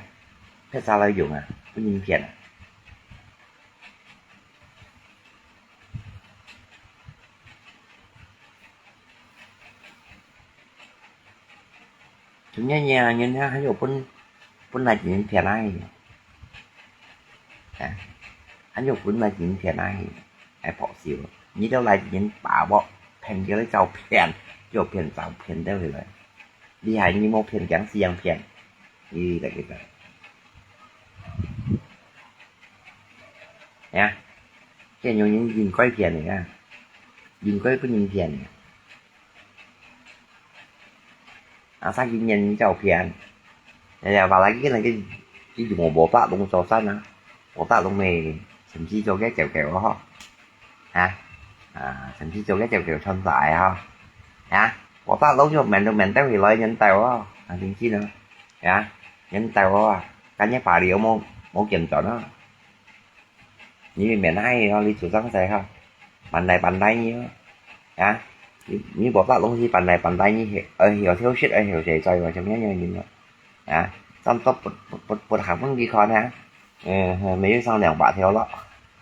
Thế sao lại dùng à? Cái nhìn phiền à? 今年年啊，年啊，還有分，分來人騙啊，啊，還有分來人騙啊，還不少。你都來人把握，騙叫你照騙，就騙照騙得回來。你還你莫騙，講是樣騙，你來个个。哎呀，這種人應該騙的啊，應該分人騙的。 啊，啥个人照騙？哎呀，話來个那个，佢用我無法弄做山啊，無法弄咩，甚至做个狗狗啊，吼，啊，啊，甚至做个狗狗穿晒啊，啊，無法弄就面都面都起來人到啊，啊，真正啊，啊，人到啊，感覺把了無，無見轉啊。 你明明係哦，你做生意哈，搬來搬來你哦，啊，你你無法東西搬來搬來你係，愛曉偷食，愛曉洗菜哦，像樣樣人哦，啊，差不多不不不不行分佢看啊，嗯，沒有上兩百條了，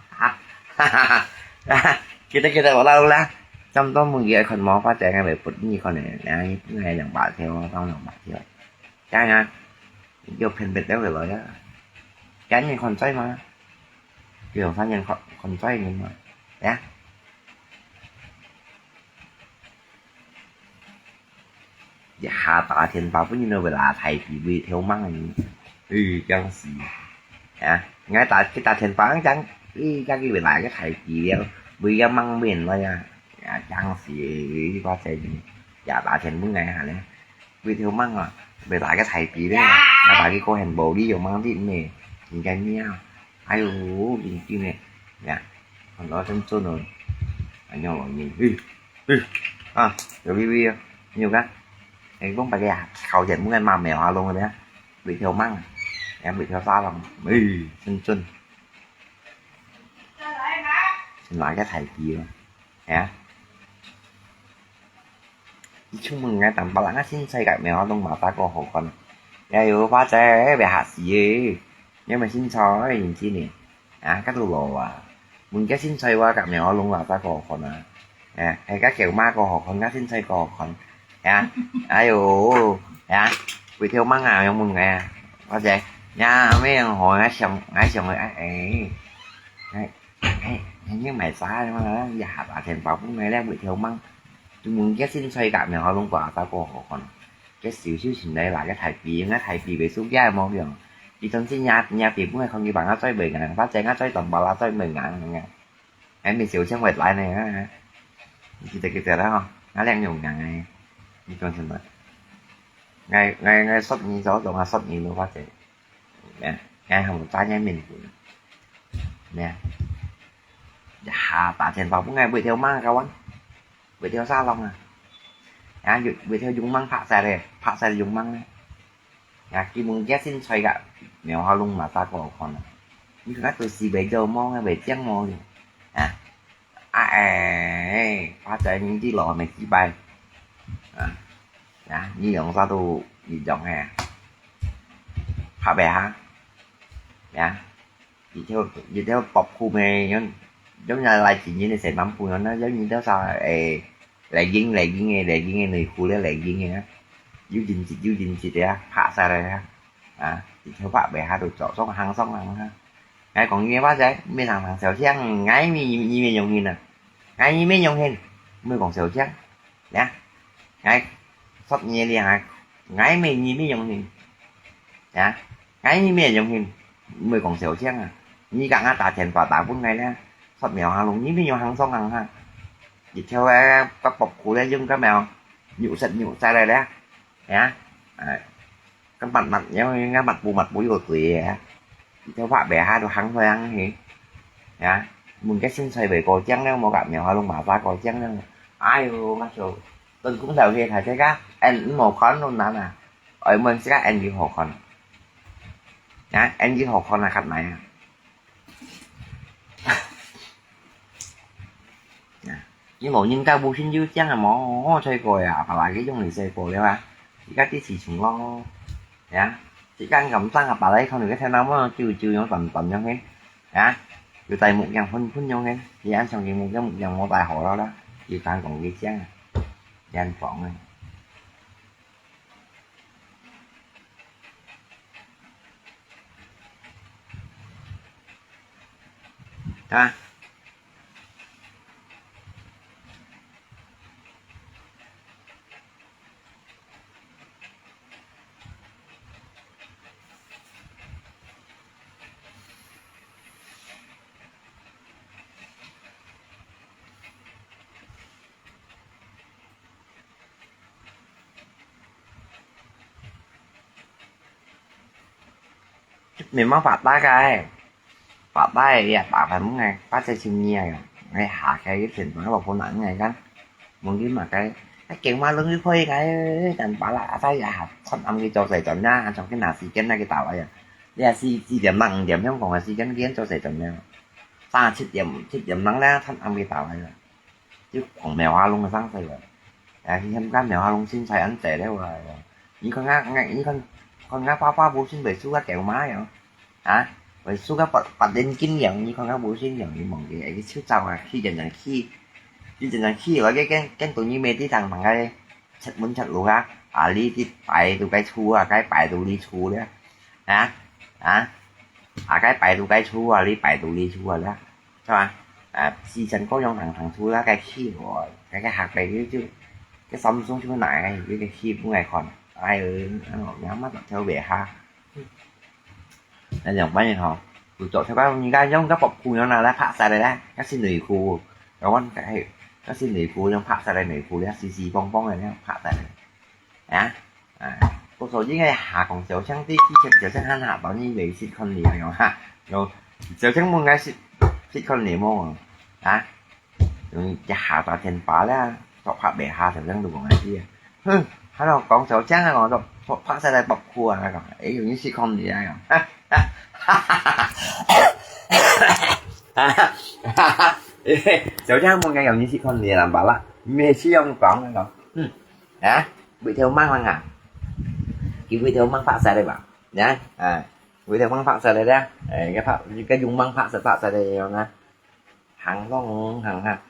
哈哈哈哈，kita kita walau lah，差不多每個月看無法子，該會分你看呢，啊，你分佢兩百條，上兩百條，這樣啊，又騙不到回來啊，趕緊看在嘛。 佢用啥人看，看在你嘛？呀？一下打電話分人會拿大皮，會偷望人，哎，驚死！呀，𠊎打，佢打電話講，哎，家己會拿个大皮了，會个望面了呀，呀，驚死！你把這人也打電話分𠊎下咧。 會偷望啊，會拿个大皮咧，啊，拿个個很無理由望你咩，人家貓，哎喲，真緊咧，呀，看到真準哦，哎喲，你，嘿，嘿，啊，有微微啊，你有看？哎，講白个啊，考前問个嘛，苗啊，弄个咩，會偷望啊，哎，會偷沙望，哎，真準，拿个大皮哦，哎。 你出門啊，當白人啊，身材甲苗啊，攏嘛打過好看。哎喲，花姐，會嚇死誒！你毋係身材，認真誒。啊，甲都老啊，問个身材話，甲苗啊，攏嘛打過好看啊。哎，係甲狗媽過好看，甲身材過好看。呀，哎喲，呀，會偷望啊，用問个啊，花姐，呀，咩樣好，𠊎想，𠊎想，哎，哎，哎。 哎，哎，你買啥嘛？一下打電話分𠊎咧，會偷望。就問个身材甲苗啊，攏過阿爸過好看。个小小心來啦，个大皮，个大皮袂輸个無用。佢當時若，若皮本來看佢幫我最袂硬，反正我最當包啦最袂硬个。哎，你小心會來呢，啊。你記得記得啦吼，我兩用硬个。你講什麼？𠊎，𠊎，𠊎十二早，同啊十二咯，或者。 咩？𠊎還無炸眼面粉。咩？一下打電話分𠊎會偷望个話，會偷沙龍啊。啊，會偷用望拍晒咧，拍晒用望咧。啊，佢問个身材甲苗啊，攏嘛打過好看啊。你看啊，都是袂做毛，袂靚毛哩。啊，啊，哎，花姐，你知老妹幾擺？啊，啊，你用啥都一樣个。 拍袂下。呀，一條，一條薄褲咩，用，用來來緊緊个洗衫褲，用那，用你條啥，誒，legging，legging个，legging个內褲咧，legging个啊，又緊節又緊節个啊，拍下來啊，啊，一條拍袂下就走，上行上行啊。𠊎講你个話仔，毋係常常小聲，𠊎咪，你咪用心啊，𠊎你咪用心，毋好講小聲，呀，𠊎十二年啊，𠊎咪你咪用心，呀。 𠊎你咩用心，毋會講小聲啊！你甲𠊎打電話打分𠊎咧，說苗行路，你咩用行上行下？一條个个薄褲咧，用个苗，扭實扭實來咧，呀，哎，个密密，因為个密布密布有對个，一條白白下都行來行去，呀，問个身材袂過靚了，無甲苗下攏麻花過靚了。哎喲，我笑，等講到去，大家个，哎，毋好看攏難啊，愛問自家，哎，有好看。 啊，恁樣好看啊，較來啊。啊，你無人家無心有靚啊，無，哦，吹過啊，把那個用你吹過了啊，自家啲事情咯，呀，自家咁生啊，把那個你个頭那麼久久用短短用去，啊，又戴目鏡昏昏用去，你安上个目鏡，目鏡莫戴好了啦，又敢講佢靚啊，靚房啊。啊。 面貌發達个，發達个也打扮个，八戒青年个，哎，下个一天忙老婆男个，看，问你嘛个，哎，给我弄一块个，但把啦，阿在也穿暗个做事转呀，从个拿时间那个打来呀，你也是几点钟、五点钟讲个时间，你做事转呀，三七点、七点钟咧，穿暗个打来呀。 就講梅花鹿个生死个，哎，你看梅花鹿身材恁細了啊，你看啊，你看，看啊，爸爸無身材輸啊狗媽樣，啊，會輸啊八，八連斤樣，你看啊無身樣，你望佢，哎，佢手爪啊，佢真正去，佢真正去，我个跟，跟到你妹弟當當个，出門出路啊，啊，你去擺到該厝啊，該擺到你厝了，啊，啊，啊，該擺到該厝啊，你擺到你厝啊了。 係嘛？啊，四散各樣行行出來，該去哦，該个客背就，就，該三松就拿个，該个去分𠊎看。哎喲，恁樣，你阿媽就跳尾下。那兩班人吼，就做跳到人家用个薄褲樣拿來拍下來咧，該是內褲，該阮該，該是內褲，用拍下來內褲咧，四四方方个，用拍下來。 啊，啊，故所應該下講小強的，以前小強還下到你未識看你啊，哈，有小強問該識，識看你無啊？啊，用一下打電話啦，做拍白下小強都講該啲啊，哼，還有講小強啊，我都拍，拍下來薄褲啊，那個，哎，有人識看你啊，哈哈哈哈哈哈，哈哈哈哈，小強問該有人識看你啊，明白啦，沒事用講那個，嗯。 啊，尾頭吂吂啊？佢尾頭吂發晒了吧？啊，啊，尾頭吂發晒了咧？哎，該發，該用吂發晒，發晒了樣啊？行咯，行啊，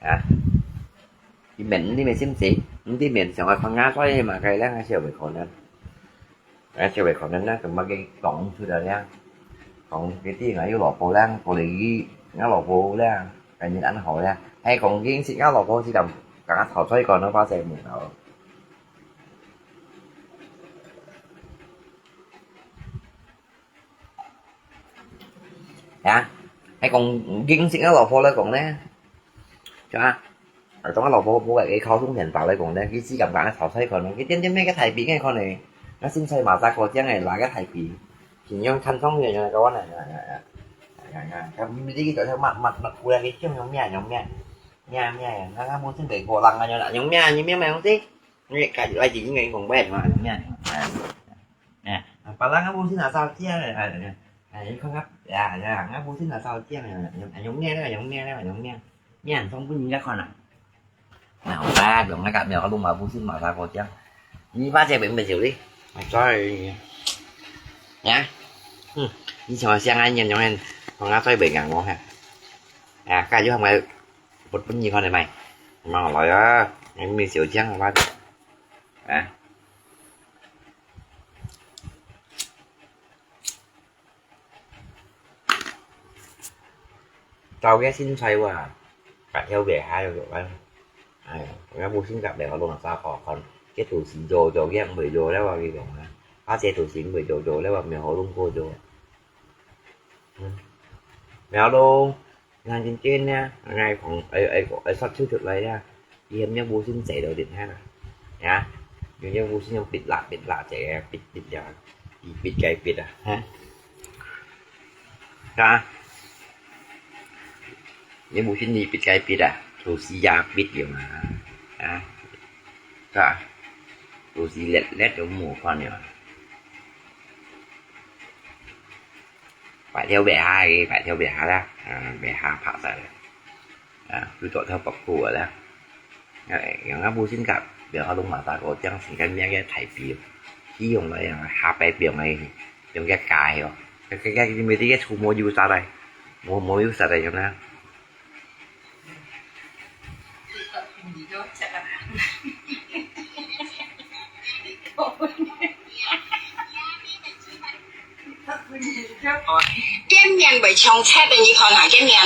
啊，佢面，你面信唔信？你面上去看下，所以嘛，該兩個小尾可能。 啊，就會可能那個麼个講出來呀，講這地方有老婆啦，過來佢，𠊎老婆啦，感覺恁好啦，還講認識𠊎老婆是咁，剛剛頭先講到發生無頭。啊，還講認識𠊎老婆來講呢，係嘛？ 啊，當𠊎老婆，婆个靠送電話來講呢，佢只感覺頭先看呢，佢點點咩个大餅个看呢，那身材嘛扎過靚个，拿个大餅，平常看上去个，个話呢，呀呀呀，呀呀，佢毋知佢在抹抹抹過來，佢用用咩用咩，咩咩，那那無真个過人啊，用用咩，你咩咩用事？你該來自應該講咩嘛，用咩，哎，啊，別人啊無先拿手機啊，哎，哎，你看看，呀呀，啊無先拿手機啊，用用咩咧，用咩咧，用咩，咩人送分人家看啊。 啊，好啦，用那個苗路嘛，不是馬上過江。你把這邊沒有哩？啊，sorry。呀，嗯，你像我想啊，你用很，我拿出來賣給我看。啊，該就還沒，不，不，你看你買，買好來啊，你沒有這樣的話，啊。 到个身材哇，白跳白下了，哎，哎，𠊎無信个，白好弄啥好看，這肚屎做做，佢毋會做了，我跟你講啊，啊，這肚屎毋會做做了，我沒好弄過做。嗯，沒好弄。 那真正呢，哎，講，哎，哎，哎，說出出來呀，佢還有無信坐到頂下啦，呀，有有無信用逼啦逼啦，這个逼逼呀，逼逼該逼啊，哈，啊，你無信你逼該逼啊，肚屎也逼用啊，啊，啊，肚屎裂裂都無看了。 白跳白下个，白跳白下啦，啊，白下拍晒了，啊，就做條白褲个啦。哎，用啊無性格，了後攏嘛打過，這樣成个名个大標，佢用來用下擺用个，用个假个哦，該該該，你咪這个出沒有啥來，無無有啥來用啦。 見面會像賊个，你看下个面，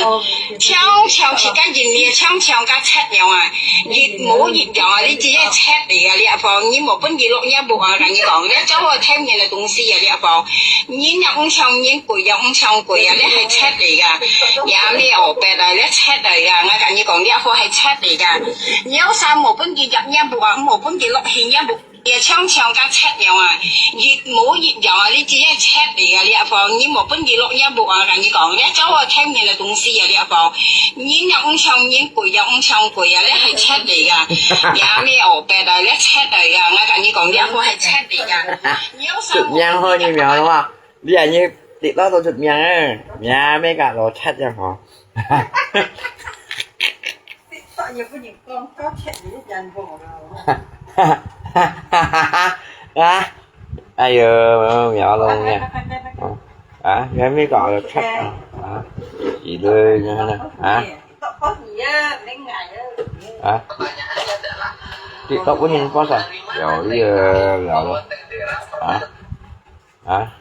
像像自家人面，像像个賊樣啊！一模一樣啊！你只係賊嚟个，你阿婆，你無分佢落藥屋啊！跟你講，你做我聽人个東西啊！你阿婆，人也毋像人，鬼也毋像鬼啊！你係賊嚟个，也咩惡白啊！你賊嚟个！我跟你講，你阿婆係賊嚟个，你有啥無分佢入藥屋啊？無分佢落去藥屋。 也像像个賊樣啊，一模一樣啊！你只係賊嚟个，你阿婆，你無分佢落藥屋啊！跟你講，你做我聽人个東西啊！你阿婆，人也毋像人，鬼也毋像鬼啊！你係賊嚟个，也咩惡白啊！你賊嚟个！我跟你講，你阿婆係賊嚟个，你有啥無分佢入藥屋啊？ 你啊，你跌落都出名啊，名咩个老賊樣吼。跌落也不能講，高鐵你人無了。啊，哎喲，苗龍呢？啊，你還沒搞到賊啊？啊，一堆呢？啊？啊？跌落不能報仇，有一個苗龍啊？ 啊？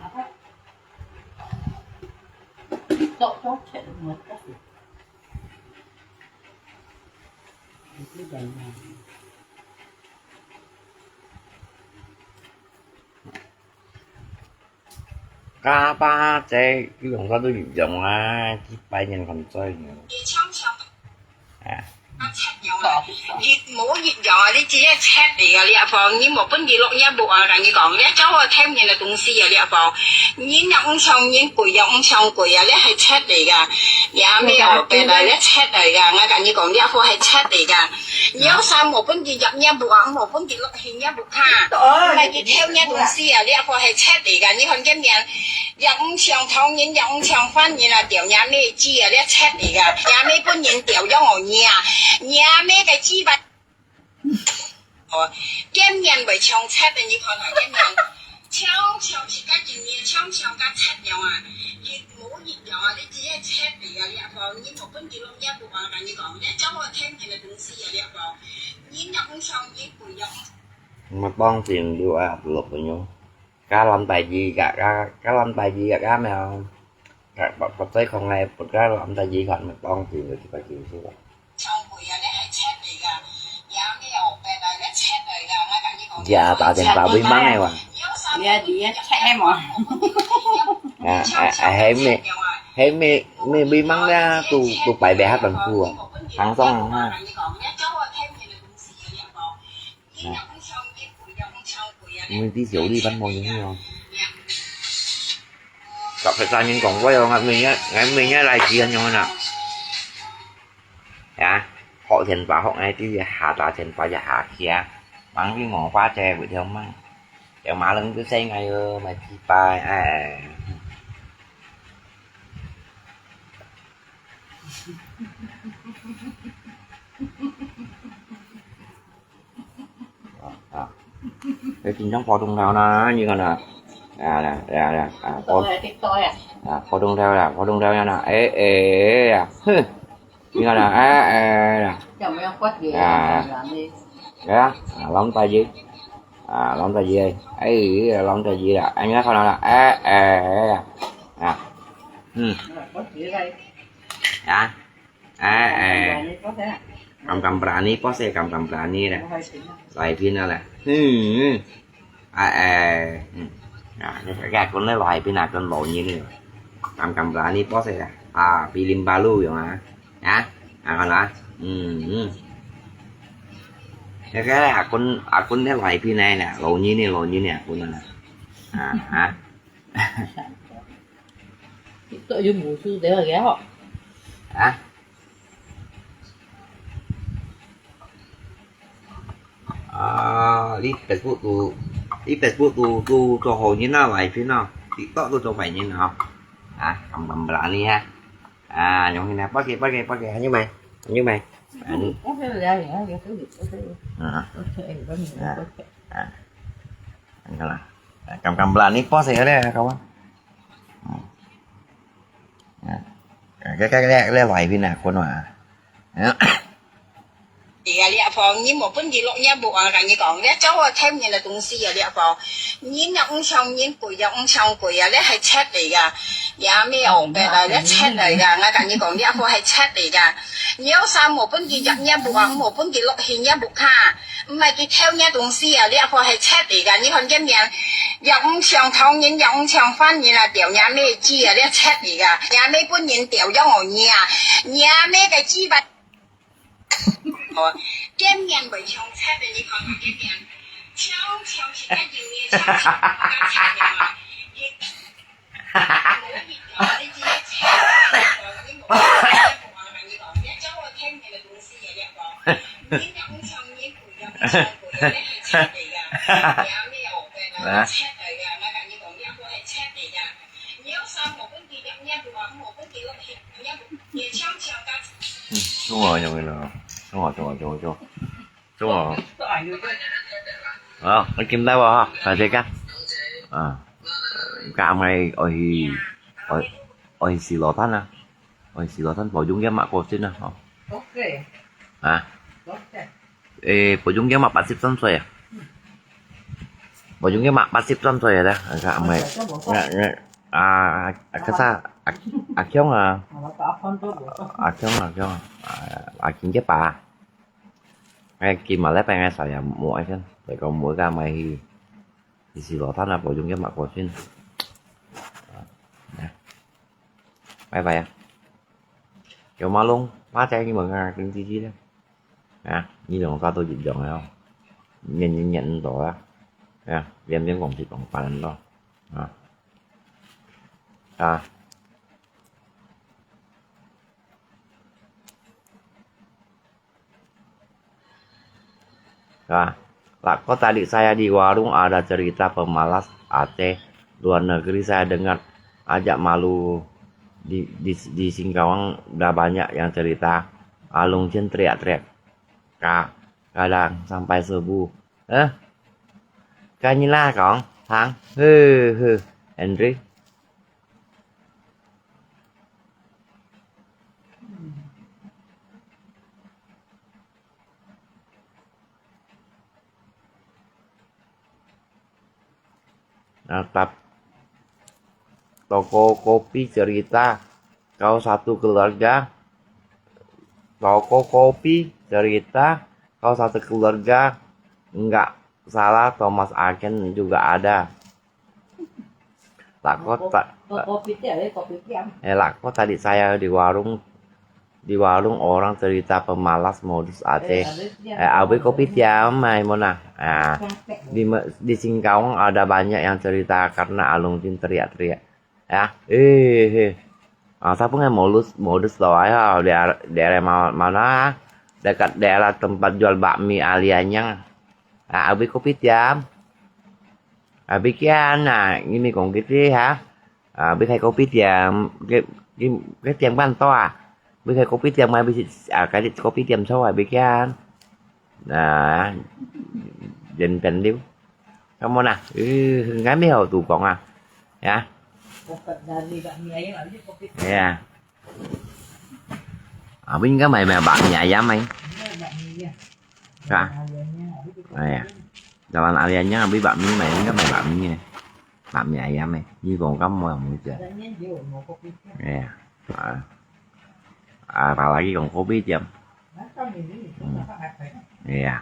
家爸姐，佢兩個都一樣啊，幾百年咁多年。啊。 一模一樣啊！你只係賊嚟个，你阿婆，你無分佢落藥屋啊！跟你講，你做我聽人个東西啊！你阿婆，人也毋像人，鬼也毋像鬼啊！你係賊嚟个，也咩惡白啊！你賊嚟个！我跟你講，你阿婆係賊嚟个，你有啥無分佢入藥屋啊？無分佢落去藥屋啊！毋係佢偷人東西啊！你阿婆係賊嚟个！你看佢面，也毋像唐人，也毋像番人啊！掉也咩雞啊！你賊嚟个！也咩分人掉，養我你啊！ 若咩个雞巴。哦，見面會像賊个，你看下，見面，像像自家人面，像像个賊樣啊！一模一樣啊！你只係賊嚟个，你阿婆，你無分佢落藥屋啊！跟你講，你做我聽人个東西啊！你阿婆，人也毋像人，鬼也毋像。 Mà con tìm được à, được rồi nhá. Cá lắm tài gì cả, cá, cá lắm tài gì cả, cá mèo. Cả, bật, bật tay không này, bật cá lắm tài gì còn mà con tìm được thì phải chịu chứ. Dạ, ta chèn pà bui măng này mà. Dạ, đi chèn mà. À, à, à, hay mẹ, hay mẹ, mẹ bui măng ra, tụ, tụ bài bé hát bằng cua. Hàng sông hàng ha. Nè. Mình đi siêu đi bắn mồi như thế nào? Gặp phải sao nhưng còn quay vào ngặt mình á, ngặt mình á, lại chia nhau nè. Hả? Họ thiền bảo họ ngay tí, hà ta thiền bảo giờ hà kia. Mắng cái ngõ qua che buổi theo măng. Kéo má lưng cứ xe ngay ơ, mà chi pai, à. À, à. Cái tin nhắn phó thông thảo nè, như thế nào? À, nè, nè, nè, à, phó, à, phó thông thảo nè, phó thông thảo nè, ê, ê, ê, à. Hứ. Như thế nào? À, à, nè. À. Nè, à, lắm tay gì? À, lắm tay gì? Ê, lắm tay gì à? Anh nhớ không nào? À, à, à. À. Hứ. À. À, à. Kam kam berani pos ya, kam kam berani dah. Lai pin lah. Hmm. À, à. Hmm. Nah, cái, cái con này lai pin là con lỗ như này. Kam kam berani pos ya. À, pilim balu yang ah. Hả? À, con là. Hmm. Hmm. Cái, cái là con, à, con này lai pin này nè, lỗ như này, lỗ như này, con này. À, hả? Tự dưng ngủ sư thế là ghé họ. Hả? Ờ, đi Facebook tu, đi Facebook tu, tu cho hội như nào lại phía nào, TikTok tu cho bảy như nào. Hả? Cầm, cầm bla đi ha. À, nhóm như này, bắt kì, bắt kì, bắt kì, như mày, như mày. À, như- Có thể là gì hả? Có thể, có thể. À. Có thể, có thể, À. có thể. À. Anh coi là, à, cầm, cầm bla đi, có thể ở đây, không á? À. À, cái, cái, cái, cái loại pin nè, con mà. À. Thì, à, 講，你無分佢落若屋啊，𠊎同你講，這招我聽人个東西啊，這講，人也毋像人鬼，也毋像鬼啊，這係賊來个，也無有白啊，這賊來个，𠊎同你講，這個係賊來个。你有啥無分佢入若屋啊，無分佢落去若屋下，毋係佢偷若東西啊，這個係賊來个。你看這面，也毋像唐人，也毋像番人啊，釣若妹子啊，這賊來个，若妹分人釣，養我你啊，若妹个雞巴。 哦，見面會像賊个，你看佢見面，像，像是該樣个，像是該賊个嘛。啊。 嗯，中华用的呢，中华，中华，中华，中华，中华，中华。好，你今日我哈，大家看。啊，今日愛去，愛，愛去西螺潭啊，愛去西螺潭，保重个嘛，過身啊，吼。OK。啊？OK。 誒，保重个嘛，八十三歲啊。保重个嘛，八十三歲啊，啊，阿妹，啊，啊，啊，啊，阿，阿強啊，阿強啊，阿強啊，啊，阿強个爸，誒，今日禮拜𠊎儕也無愛看，來講無个阿妹去，去西螺潭啊，保重个嘛，過身。啊，拜拜啊。有馬龍，馬仔，你問啊，跟姐姐咧。 啊，你兩儕都一樣个哦，忍忍忍毋到啊，啊，連連講就講翻咯，啊，啊。啊，Lakota adik saya di warung ada cerita pemalas Aceh. Luar negeri saya dengar, ajak malu di, di, di Singkawang udah banyak yang cerita. Alung Chin teriak-teriak. Ka-, kadang sampai subuh. Eh? Kan nila kong, hang? He, he. Henry? Nah, tap-, toko kopi cerita, kau satu keluarga. Toko kopi cerita, kau satu keluarga. Enggak salah, Thomas Aken juga ada. Lakota, eh, Lakota adik saya di warung, di warung orang cerita pemalas modus Aceh. Eh, abis kopitiam, mai mona. Ah, di me-, di Singkawang ada banyak yang cerita karena Alung Chin teriak-teriak. Ya, eh, eh. Ah, siapa nggak modus, modus lo ya, daerah, daerah ma-, mana? Dekat daerah tempat jual bakmi Alianyang. Ah, abis kopitiam. Abis kian, nah, ini kong kita ha. Abis khai kopitiam, ke, ke, ke tiam kan to ah. Abis khai kopitiam, abis, ah, khai kopitiam so, abis kian. Nah, jen pen liu. Kamu nah, eh, ngai mi hau tu kong ah. Ya. Ya. Abis ngai mai mai bakmi ayam mai. Ka? Ayah. Jalan Alianyang abis bakmi mai, ngai mai bakmi eh. Bakmi ayam eh. Ni kong kamu yang mau je. Ya. Ah. Apalagi kong kopitiam. Hmm. Iya.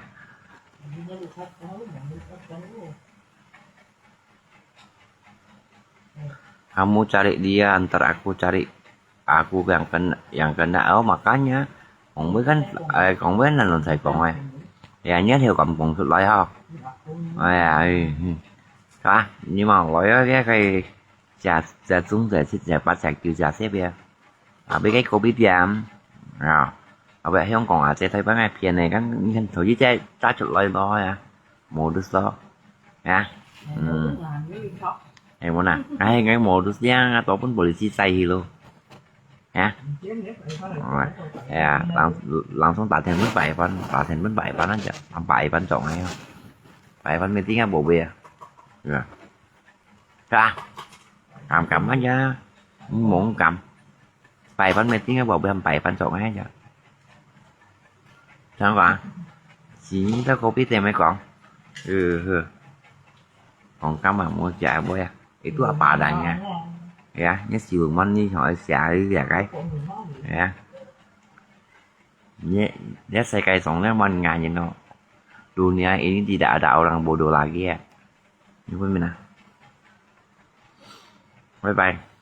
Kamu cari dia, ntar aku cari aku yang kena, yang kena. Oh, makanya. Kong Bui kan, eh, Kong Bui năn lôn sai kong eh. Ya, nyan hiu kampung sut lai ha. Ai, ai. Ka, ni mang lai ya, dia kai. Sia, sia chung, sia sit, sia pat, sia kiu, sia sep ya. Abis khai kopitiam. Ya. Abis Hong Kong ah, sia Taiwan ah, phiên này kan, kan thôi chứ sia, sia chụp lại đó ya. Modus đó. Ya. Hmm. Em muốn à? Ai, ngai modus ya, to pun polisi sai hi lo. Ya. Rồi. Ya, langsung, langsung 打電話分擺翻, 打電話分擺翻啊, 擺翻做咩啊? 擺翻 meeting啊, 寶貝啊. Ya. Ka? Kam kam aja. Mông kam. Bài văn máy tính bảo bèm bài văn chọn ngay aja. Sao cả? Sini tak kopi teh mai kong. Eh, eh. Kong kama mo sia boy ah. Itu apa adanya? Ya, ni si man ni hoi sia sia kai. Ya. Ni, ni saya kai song ni man ngani no. Dunia ini tidak ada orang bodoh lagi ya. Ni pun mina. Bye bye.